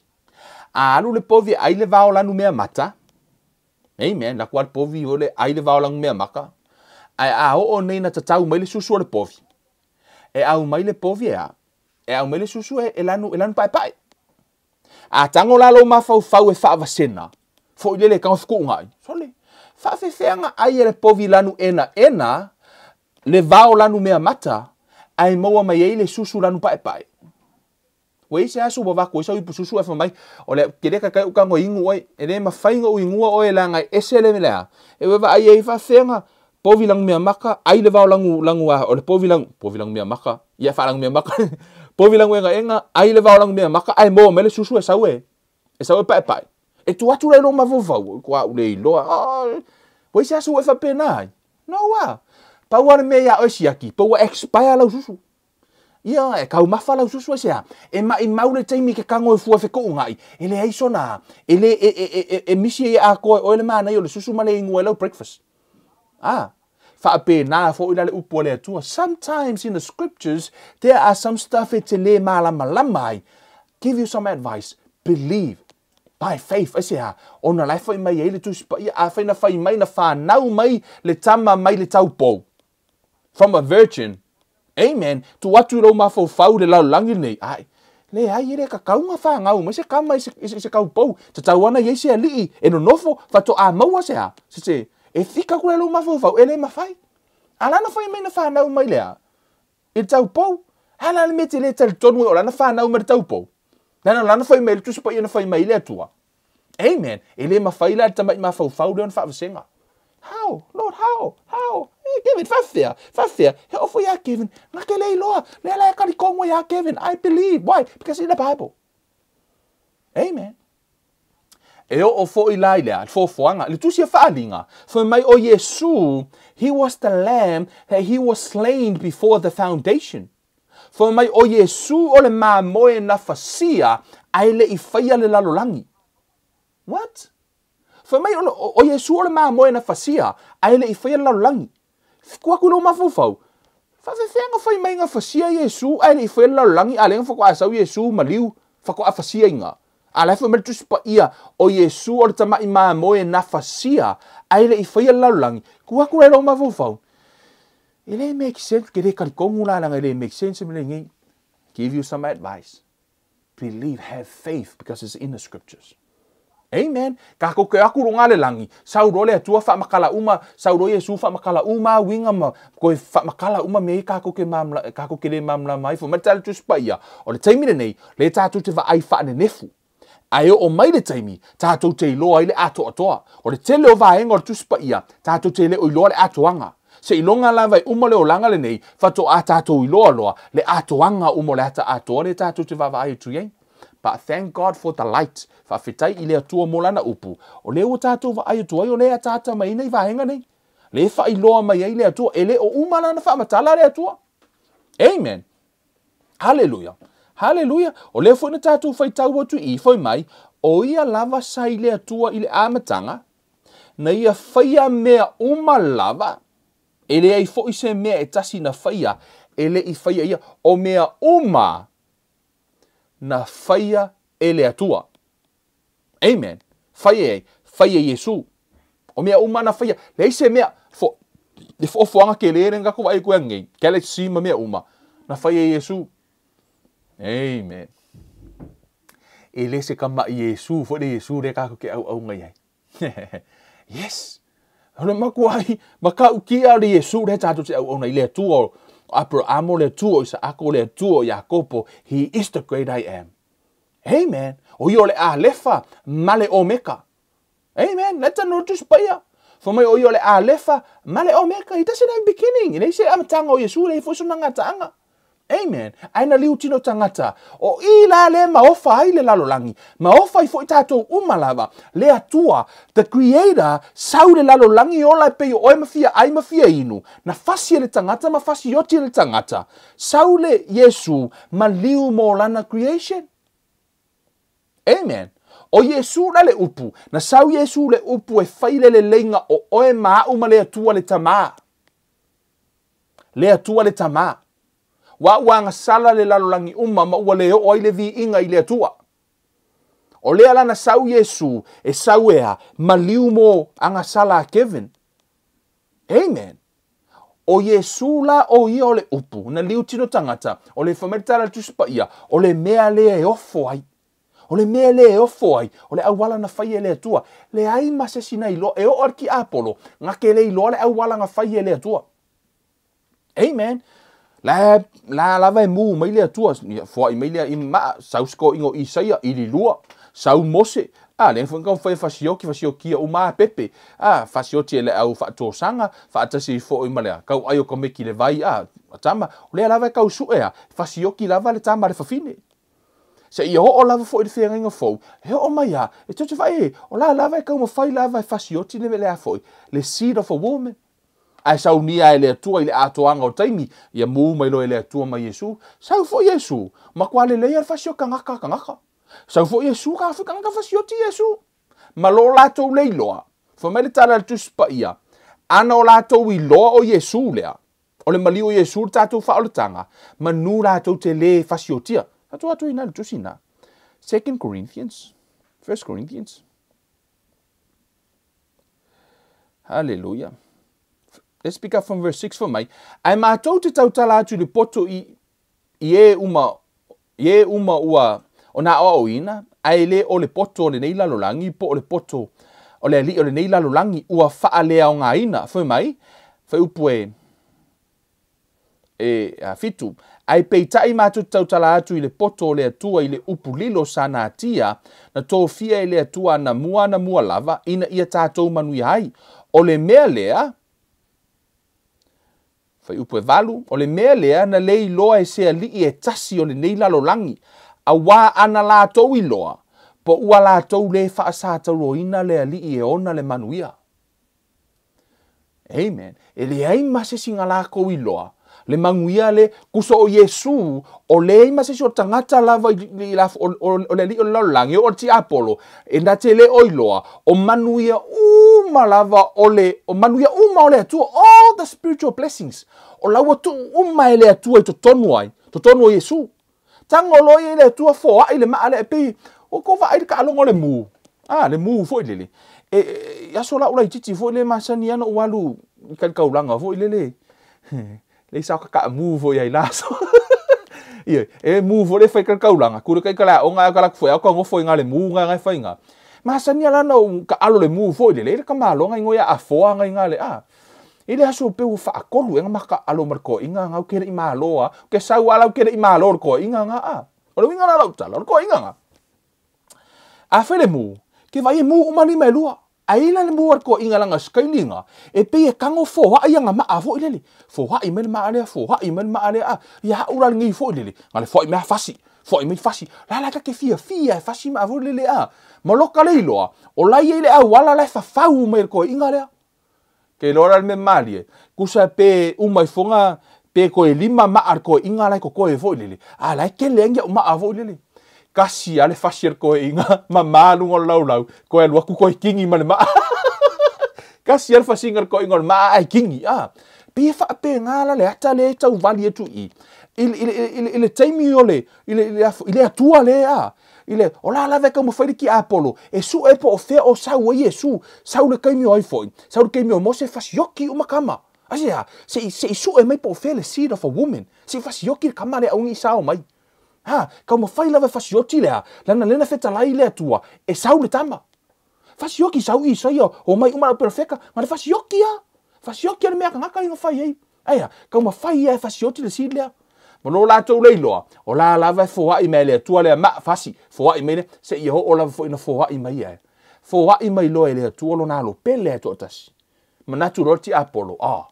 Speaker 1: A alu le povi e ai le vao lanu mea mata, Amen. La kua le povi o le ai le vao lanu mea maka. Ae a oo nei na tatau mai le susu o le povi. E au mai le povi e a. E au mai le susu e, e lanu, e lanu paepae. A tago la lou mafaufau e faavasena, foi lele e tago fetuunai. Sole, faafefea na ai e le povi lanu enaena le vao lanu mea mata, ae maua mai ai le susu lanu paepae. Ua i ai se aso ua avatu ai sau ipu susu ae fai mai, o le ke le taitai ou tago e inu oe, e le mafai ona ou inua oe leaga e ese le mea. E ua vaai ai faafefea na povi lanu mea maka, ai le vao lanu, lanu a, o le povi lanu, povi lanu mea maka, ia faalanu mea maka, povi lanu enaena, ai le vao lanu mea maka, ae maua mai le susu e sau e, e sau e paepae. E tuu atu la i lou mafaufau, ua ou le iloa, ua i ai se aso ua e faapena ai? No a! Pau lava le mea ia oe siaki, pau ua expire lau susu. Ia, e taumafa lau susu aisea? E maimau le taimi e te tago e fua e fetuunai, e leai sona, e le, e, e, e, e misi ai e atoa e oe le manaia o le susu ma le inu ai lau breakfast. Ah, faapena foi la le upu a le Atua. Sometimes in the scriptures, there are some stuff e te le malamalama ai. Give you some advice. Believe. By faith. Aisea? Ona la e fai mai ai le Tusi Paia, afai na fai mai, na fanau mai le tama mai le taupou. From a virgin. Amen. Tuu atu i lou mafaufau i le lalolagi lenei. Ai, leai, e le tatau ona fanau mai se tama i se, i se taupou. Tatau ana i ai se alii e nonofo, faatoa maua se a? Se, se, e fika atu la i lou mafaufau, e le mafai. A la na fai mai na fanau mai le a? I le taupou. A la le mea e te le talitonu ai o la na fanau mai le taupou? Leaga o la na fai mai le Tusi Paia na fai mai ai le Atua. Amen. E le mafai la le tama'i mafaufau lea ona faavasega. How? Lord, how? How? Hey, Kevin, faafefea? Faafefea? He oo foi ia Kevin, na te le iloa. Lea la e talitonu ai ia Kevin. I believe. Why? Because in the Bible. Amen. E oo foi la i le a, le foafoaga, le tusi a Faaaliga, fai mai o Iesu, he was the lamb that he was slain before the foundation. Fai mai o Iesu o le mamoe na fasia ae le i faia le lalolagi. What? Fai mai o, o Iesu o le mamoe na fasia ae le i faia le lalolagi. Fiku atu i lou mafaufau, faafefea na fai mai na fasia Iesu ae le i faia le lalolagi a lea na faatoa sau Iesu maliu faatoa fasia iga. A la e fai mai le Tusi Paia, o Iesu o le tama'i mamoe na fasia ae le i faia le lalolagi. Tuu atu la i lou mafaufau, E le make sense, ke le talitonu la leaga e le make sense mea lenei. Give you some advice. Believe, have faith because it's in the scriptures. Amen. Tatou te o atu i luga le lagi, sau loa le Atua faamatala uma, sau loa Iesu faamatala uma uiga ma toe faamatala uma mea ia tatou te mamla, tatou te le malamalama ai. Fai mai le Tala Tusi Paia, o le taimi lenei, lea tatou te vaai faanenefu. Ae oo mai le taimi, tatou te iloa ai le atoatoa. O le tele o vaega o le Tusi Paia, tatou te le o iloa le atoaga. Seiloga lava e uma le olaga lenei, faatoa tatou iloa loa le atoaga uma o le ata atoa lea tatou te vaavaai atu i ai. But thank God for the light. Faafetai i le Atua mo Lana upu, o lea ua tatou vaai atu ai o lea e ataata mai ai nei vaega nei. Lea e faailoa mai ai le Atua, e le o uma Lana faamatala le Atua. Amen. Haleluia! Haleluia! O lea foi na tatou faitau atu i i, fai mai, o ia lava sa i le Atua i le amataga, na ia faia mea uma lava, e leai foi se mea e tasi na faia, e le i faia ia, o mea uma na faia e le Atua. Amen. Fai e ai? Fai e Iesu. O mea uma na faia, leai se mea, fo, le foafoaga tele lea na tatou vaai atu ai ananei, galaxy ma mea uma, na fai e Iesu. Amen. E le se tama'i Iesu foi le Iesu lea tatou te auauna i ai. Yes. O le matuai matautia o le Iesu lea tatou te auauna i le Atua o Aperahama, o le Atua o Isaako, o le Atua o Iakopo. He is the great I am. Amen. O ia o le Alefa ma le Omeka. Amen. Lea tanu o le Tusi Paia. Fai mai o ia o le Alefa ma le Omeka. He doesn't have beginning. E leai se amataga o Iesu, e leai foi sona gataaga. Amen. Ae na liu tino tagata. O i la lea maofa ai le lalolagi. Maofa ai foi tatou uma lava. Le Atua, the Creator, sau le lalolagi ola e pei o oe ma fia ai ma fia inu. Na fasi e le tagata ma fasi oti e le tagata. Sau le Iesu ma liu mo lana creation. Amen. O Iesu la le upu. Na sau Iesu le upu e fai le leleiga o oe ma a'u ma le Atua le Tama. Le Atua le Tama. Ua ua agasala le lalolagi uma ma ua le oo ai le viiga i le Atua. O lea la na sau Iesu e sau e a, maliu mo agasala a Kevin. Amen. O Iesu la o ia o le upu, na liu tino tagata, o le fai mai le tala a le Tusi Paia, o le mea lea e ofo ai. O le mea lea e ofo ai, o le auala na fai e le Atua. Leai ma se isi na iloa, e oo a le tiapolo, na te le iloa le auala na fai e le Atua. Amen. La, la lava e mū mai le Atua, foai mai lea i maa, sau se toeaina o Isaia, ililua, sau Mose, a, lea foi na taumafai e fasioki, fasiokia uma a pepe, a, fasioti e le au faatosaga, faatasi ai foi ma le tauai o tamaiti i le vai, a, tama, o lea lava e tau sue a, fasioki lava le tama a le fafine. Seia oo lava foi i le feagaiga fou, e oo mai a, e tou te vaai, o la lava e taumafai lava e fasioti le mea lea foi, le seed of a woman. Ae saunia e le Atua i le atoaga o taimi, ia mu mai loa e le Atua ma Iesu. Sau foi Iesu, matua lelei lava le fasioti tagata a tagata. Sau foi Iesu, tagata foi tagata fasioti Iesu. Ma lo latou le iloa, fai mai le tala a le Tusi Paia, ana o latou iloa o Iesu lea, o le maliu o Iesu le tatou faaolataga, manu latou te le fasiotia. Tatou atu i ina i le tusi lena. Second Corinthians, First Corinthians. Hallelujah. Let's pick up from verse 6 for mai. Ae matou te tautala atu i le poto i, i e uma, i e uma ua o na aoaoina, ae le o le poto o lenei lalolagi, po o le poto o le alii o lenei lalolagi ua faaleaogaina. Fai mai, fai upu e, e 7. Ae peitai matou te tautala atu i le poto o le Atua i le upu lilo sa natia, na tofia e le Atua anamua anamua lava, ina ia tatou manuia ai. O le mea lea, fuaiupu e 8, o le mea lea na le iloa e se alii e tasi o lenei lalolagi, auā ana latou iloa, po ua latou le faasatauroina le alii e ona le manuia. Amen. E leai ma se isi na lakou iloa le manuia le kuso o Iesu, o leai ma se isi o tagata lava i la o le alii o le lalolagi, o le tiapolo, e na te le o iloa, o manuia uma lava o le, o manuia uma o le Atua, all the spiritual blessings, o la ua tuu uma e le Atua i totonu ai, totonu o Iesu. Tago loa ia i le Atua foai le maa lea, e pei, o kou vaai le taaloga o le mu, a, le mu foi lele, e, e, aso lau laitiiti foi le masani ana ou alu i kalikaulaga foi lele, le sao kakaamu foi ai la aso. Ia, e mu foi le fai kalikaulaga, ku le kai kala aoga ai kala foi au ka ngofo i ngā le mu ngā ngai fai ngā. Masani ala na ou ka alo le mu foi lele, le ka maloga i ngoia afoa ngai ngā le a. I le aso pe ua faatolu ea na ma taalo ma le toeaina na, ou te le i malo lava, ou te sau lava la ou te le i malo i le toeaina na a. O le uiga la o lau tala, o le toeaina na, a fai le mu, ke vaai e mu uma lima e lua. Ae i ai la le mu a le toeaina lana sikaili na, e pei e tago foai ana maa foi lele. Foai mai le maa lea, foai mai le maa lea, a. Ia au la lenei foi lele, na le foai mai a fasi, foai mai fasi. La la ta te fiafia e fasi maa foi lele a. Ma loka le iloa, o la e i ai le auala la e fafau mai e le toeaina lea. Ke iloa la le mea malie, tusa pe uma ifoga pe toe lima maa a le toeaina la e totoe foi lele, a la e tele ai ni au maa foi lele. Tasi lava le fasi a le toeaina, mama luga o le laulau, toe alu atu toe kini ma le maa. Tasi lava le fasiga a le toeaina o le maa ae kini, a. Pei e faapena la le ata lea e tauvali atu i i, i, i, i le taimi o le, i le, i le, i le Atua lea, a. I le, o la lava e taumafai le tiapolo e sue po o fea o sau ai Iesu, sau le taimi o ai foi, sau le taimi o Mose fasioki uma tama. Aisea? Se i, se i sue mai po o fea le seed of a woman, se i fasioki le tama lea aua ne i sao mai. Ha, taumafai lava e fasioti le a, leaga lea na fetalai le Atua e sau le tama. Fasioki sau Isaia, omai uma lau perofeta, na le fasioki lava. Fasioki le mea tagata ia na fai ai. Aea, taumafai ia e fasioti le seed lea. Ma lo latou le iloa, o la lava e foai mai e le Atua lea maa fasi, foai mai lea, seia oo lava foi ina foai mai ia e. Foai mai loa e le Atua lona alo pele e toatasi. Manatu loa le tiapolo, ah,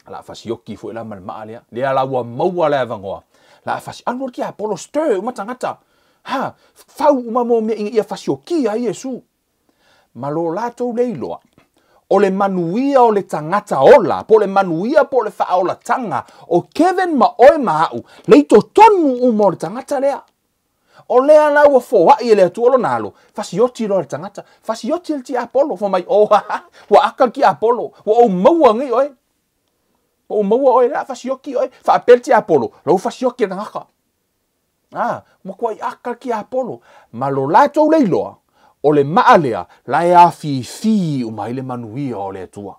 Speaker 1: o le a fasioki foi la ma le maa lea. Lea la ua maua le avanoa. La a fasi, alu loa le tiapolo, stir uma tagata. Ha, fau uma mo mea ina ia fasiokia ai Iesu. Ma lo latou le iloa, o le manuia o le tagata ola, po o le manuia po o le faaolataga o Kevin ma oe ma au, le i totonu uma o le tagata lea. O lea la ua foai e le Atua lona alo, fasioti loa le tagata, fasioti le tiapolo, fai mai, oh, ha, ha, ua aka le tiapolo, ua ou maua nei oe. Ua ou maua oe, la fasioki oe, faapea le tiapolo, la ua fasioki le tagata. A, matuai aka le tiapolo. Ma lo latou le iloa, o le maa lea, la e afifi uma ai le manuia o le Atua.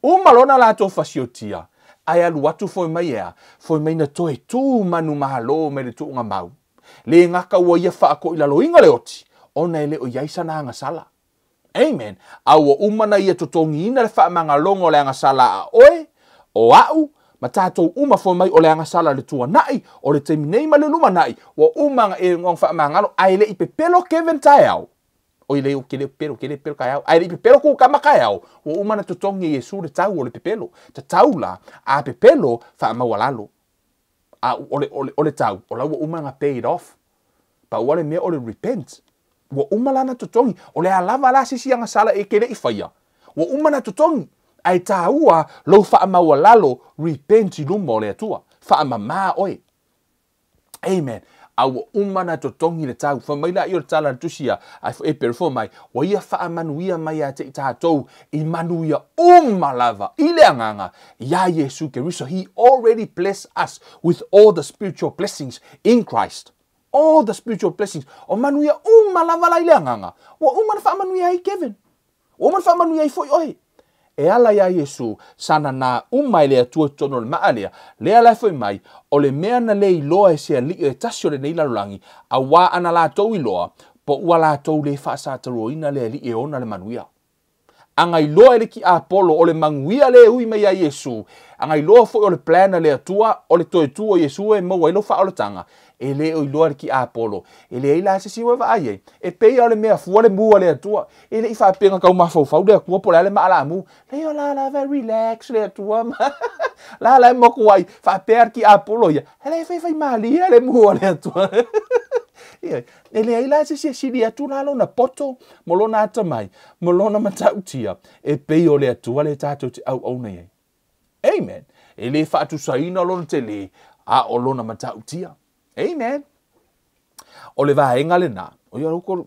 Speaker 1: Uma loa ona latou fasiotia, ae alu atu foi mai e a? Foi mai na toe tu manumalo mai le tuugamau. Le gata ua ia faatoilaloina le oti, ona e le o i ai sana agasala. Amen. A ua uma na ia totogiina le faamagaloga o le agasala a oe, o au, ma tatou uma foi mai o le agasala le tuanai, o le taimi nei ma le lumanai, ua uma na e faamagalo, ae le i pepelo Kevin taeao. Oi le ke le pepelo, ke le pepelo taeao. Ae le i pepelo kou kama taeao, ua uma na totogi e Iesu le tau o le pepelo. Tatau la, a pepelo, faamaualalo. A o le, o le, o le tau, o la ua uma na paid off. Pau lava le mea o le repent. Ua uma la na totogi. O le a lava la se isi agasala e ke le i faia, ua uma na totogi. Ae taua lou faamaualalo, repent i luma o le Atua. Faamama oe. Amen. A ua uma na totogi le tau. Fai mai laia o le tala a le tusi a Eperu, fai mai, ua ia faamanuia mai ia te i tatou i manuia uma lava i le agaga iā Iesu Keriso. He already blessed us with all the spiritual blessings in Christ. All the spiritual blessings. O manuia uma lava la i le agaga. Ua uma na faamanuia ai Kevin. Ua uma na faamanuia ai foi oe. E ala iā Iesu, sa nanā uma e le Atua i totonu o le maa lea, lea la e fai mai, o le mea na le iloa e se alii e tasi o lenei lalolagi, auā ana latou iloa, po ua latou le faasataluaina le Alii e ona le manuia. A na iloa e le tiapolo o le manuia lea e ui mai iā Iesu, a na iloa foi o le plan a le Atua o le toe tu o Iesu e maua ai lou faaolataga, e le o iloa e le tiapolo. E leai la se isi ua vaai ai, e pei lava o le mea fua le mu a le Atua. E le i faapea na tau mafaufau le Atua po o le a le maalamu. Leai o la lava e relax le Atua ma la la e mokuai faapea le tiapolo ia, e le faifaimalie le mu a le Atua. Ioe, e leai la se isi e sili atu la lona poto ma lona atamai ma lona matautia e pei o le Atua lea tatou te auauna i ai. Amen. E le faatusaina lona tele, a o lona matautia. Amen. O le vaega lena, o ia kou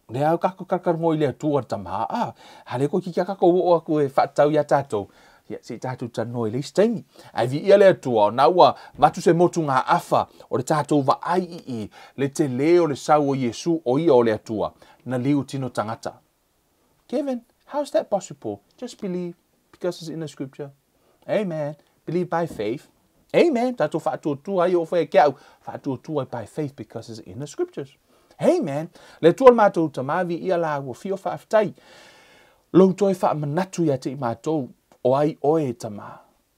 Speaker 1: lea au kakou talatalanoa i le Atua le Tama, a, a lea toeitiiti lava tatou oo atu e faatatau iā tatou, ia se i tatou talanoa i le isi taimi. Ae viia le Atua, o na ua avatu se motugaafa o le tatou vaai i i le tele o le sau o Iesu o ia o le Atua, na liu tino tagata. Kevin, how is that possible? Just believe, because it's in the scripture. Amen. Believe by faith. Amen. Tatou faatuatua ai o fai ke au. Faatuatua ai by faith because it's in the scriptures. Amen. Le Atua le matou Tama, viia la ua fio faafetai. Lou toe faamanatu ia te i matou, o ai oe e Tama.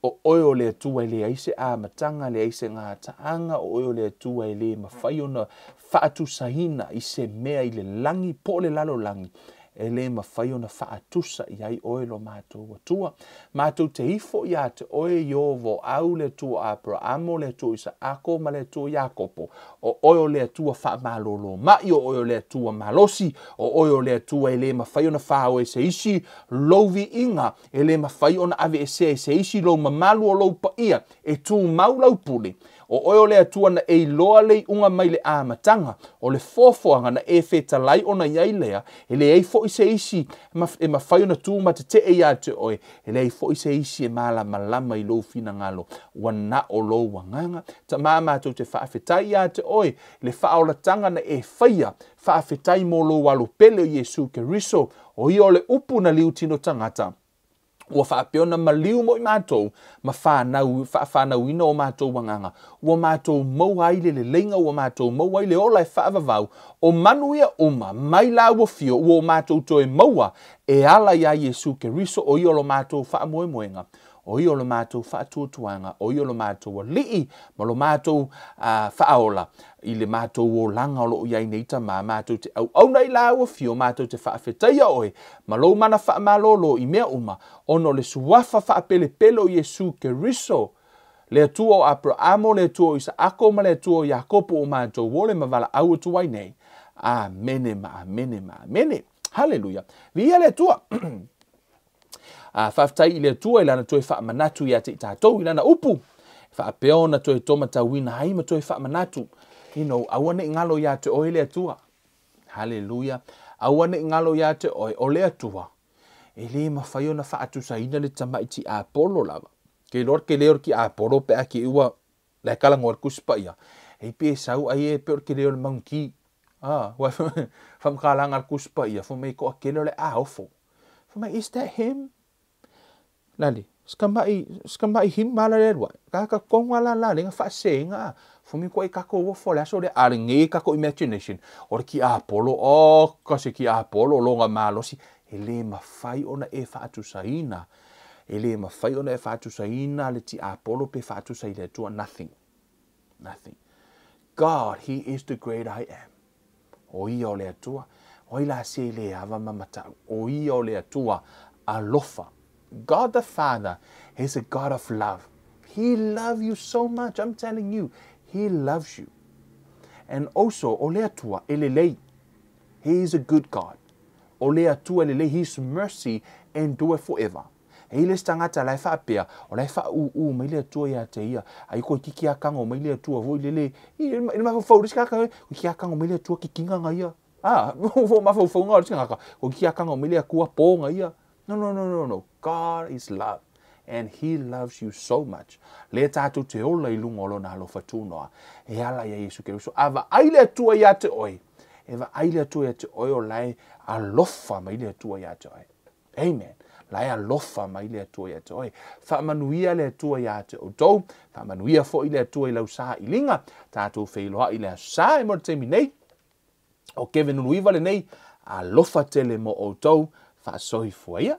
Speaker 1: O oe o le Atua e leai se amataga, leai se gataaga, o oe o le Atua e le mafai ona faatusaina i se mea i le lagi po o le lalolagi, e le mafai ona faatusa i ai oe lo matou Atua. Matou te ifo ia te oe Ieova o au, le Atua o Aperamo, le Atua o Isaako ma le Atua o Iakopo. O oe o le Atua faamalolo mai, o oe o le Atua malosi, o oe o le Atua e le mafai ona fao e se isi lou viiga, e le mafai ona aveesea e se isi lou mamalu o lou paia, e tumau lau pule. O oe o le Atua na e iloa le iuga mai le amataga o le foafoaga na e fetalai ona i ai lea, e leai foi se isi e mafai ona tu ma tetee ia te oe, e leai foi se isi e malamalama i lou finagalo, ua na o lou agaga. Tama matou te faafetai ia te oe i le faaolataga na e faia, faafetai mo lou alo pele o Iesu Keriso, o ia o le upu na liu tino tagata, ua faapea ona maliu mo i matou ma whanau, faafanauina o matou agaga, ua matou maua ai le leleiga, ua matou maua ai le ola e faavavau, o manuia uma mai la ua fio, ua o matou toe maua e ala iā Iesu Keriso, o ia o lo matou faamoemoega, o ia o lo matou faatuatuaga, o ia o lo matou Alii ma lo matou Faaola i le matou olaga o lo o i ai nei Tama, matou te auauna i lāu afio, matou te faafetaia oe ma lou mana faamalolo i mea uma, ona o le suafa faapelepele o Iesu Keriso, le Atua o Aperamo, le Atua o Isaako ma le Atua o Iakopo ua matou ole ma valaau atu ai nei. Amene ma amene ma amene. Haleluia. Viia le Atua. A faafetai i le Atua i lana toe faamanatu ia te i tatou i lana upu, e faapea ona toe tomatauina ai ma toe faamanatu. You know, aua ne i galo ia te oe le Atua. Haleluia. Aua ne i galo ia te oe, o le Atua, e le mafai ona faatusaina le tamai tiapolo lava. Ke iloa le tele o le tiapolo pe a te i ua le talanoa i le Tusi Paia, e pe sau ai e pei o le tele o le mauniki. Ah, ua faamatalaga a le Tusi Paia, fai mai toatele o le aofo. Fai mai, is that him? Lale, si tamai him ma la le alu ae. Tagata tonu lava la la lea na faaseseina a. Fai mai koe tatou ofo o le aso lea, a lenei tatou imagination, o le tiapolo, oka se tiapolo lona malosi, e le mafai ona e faatusaina, e le mafai ona e faatusaina le tiapolo pe faatusa i le Atua, nothing. Nothing. God, He is the great I am. O ia o le Atua. O ai la se le ava ma matau? O ia o le Atua alofa. God the Father is a God of love. He loves you so much. I'm telling you, He loves you. And also, o le Atua e lelei. He is a good God. O le Atua e lelei. His mercy endure forever. E i ai le isi tagata la e faapea, o la e faaūū mai le Atua ia te ia, ai toeitiiti lava tago mai le Atua foi lele i le mafaufau o le isi tagata, toeitiiti lava tago mai le Atua kikina na ia. A, o mafaufauga o le isi tagata, toeitiiti lava tago mai le Atua po na ia. No, no, no, no, no. God is love and he loves you so much. Lea tatou te ola i luga o lona alofa tunoa e ala ia Iesu Keriso. A vaai le Atua ia te oe, e vaai le Atua ia te oe o la e alofa mai le Atua ia te oe. Amen. La e alofa mai le Atua ia te oe. Faamanuia le Atua ia te outou. Faamanuia foi le Atua i lau sailiga. Tatou feiloai i le Aso Sa e mo le taimi nei. O Kevin Uluiva lenei. Alofa tele mo outou. Faasoifua ia.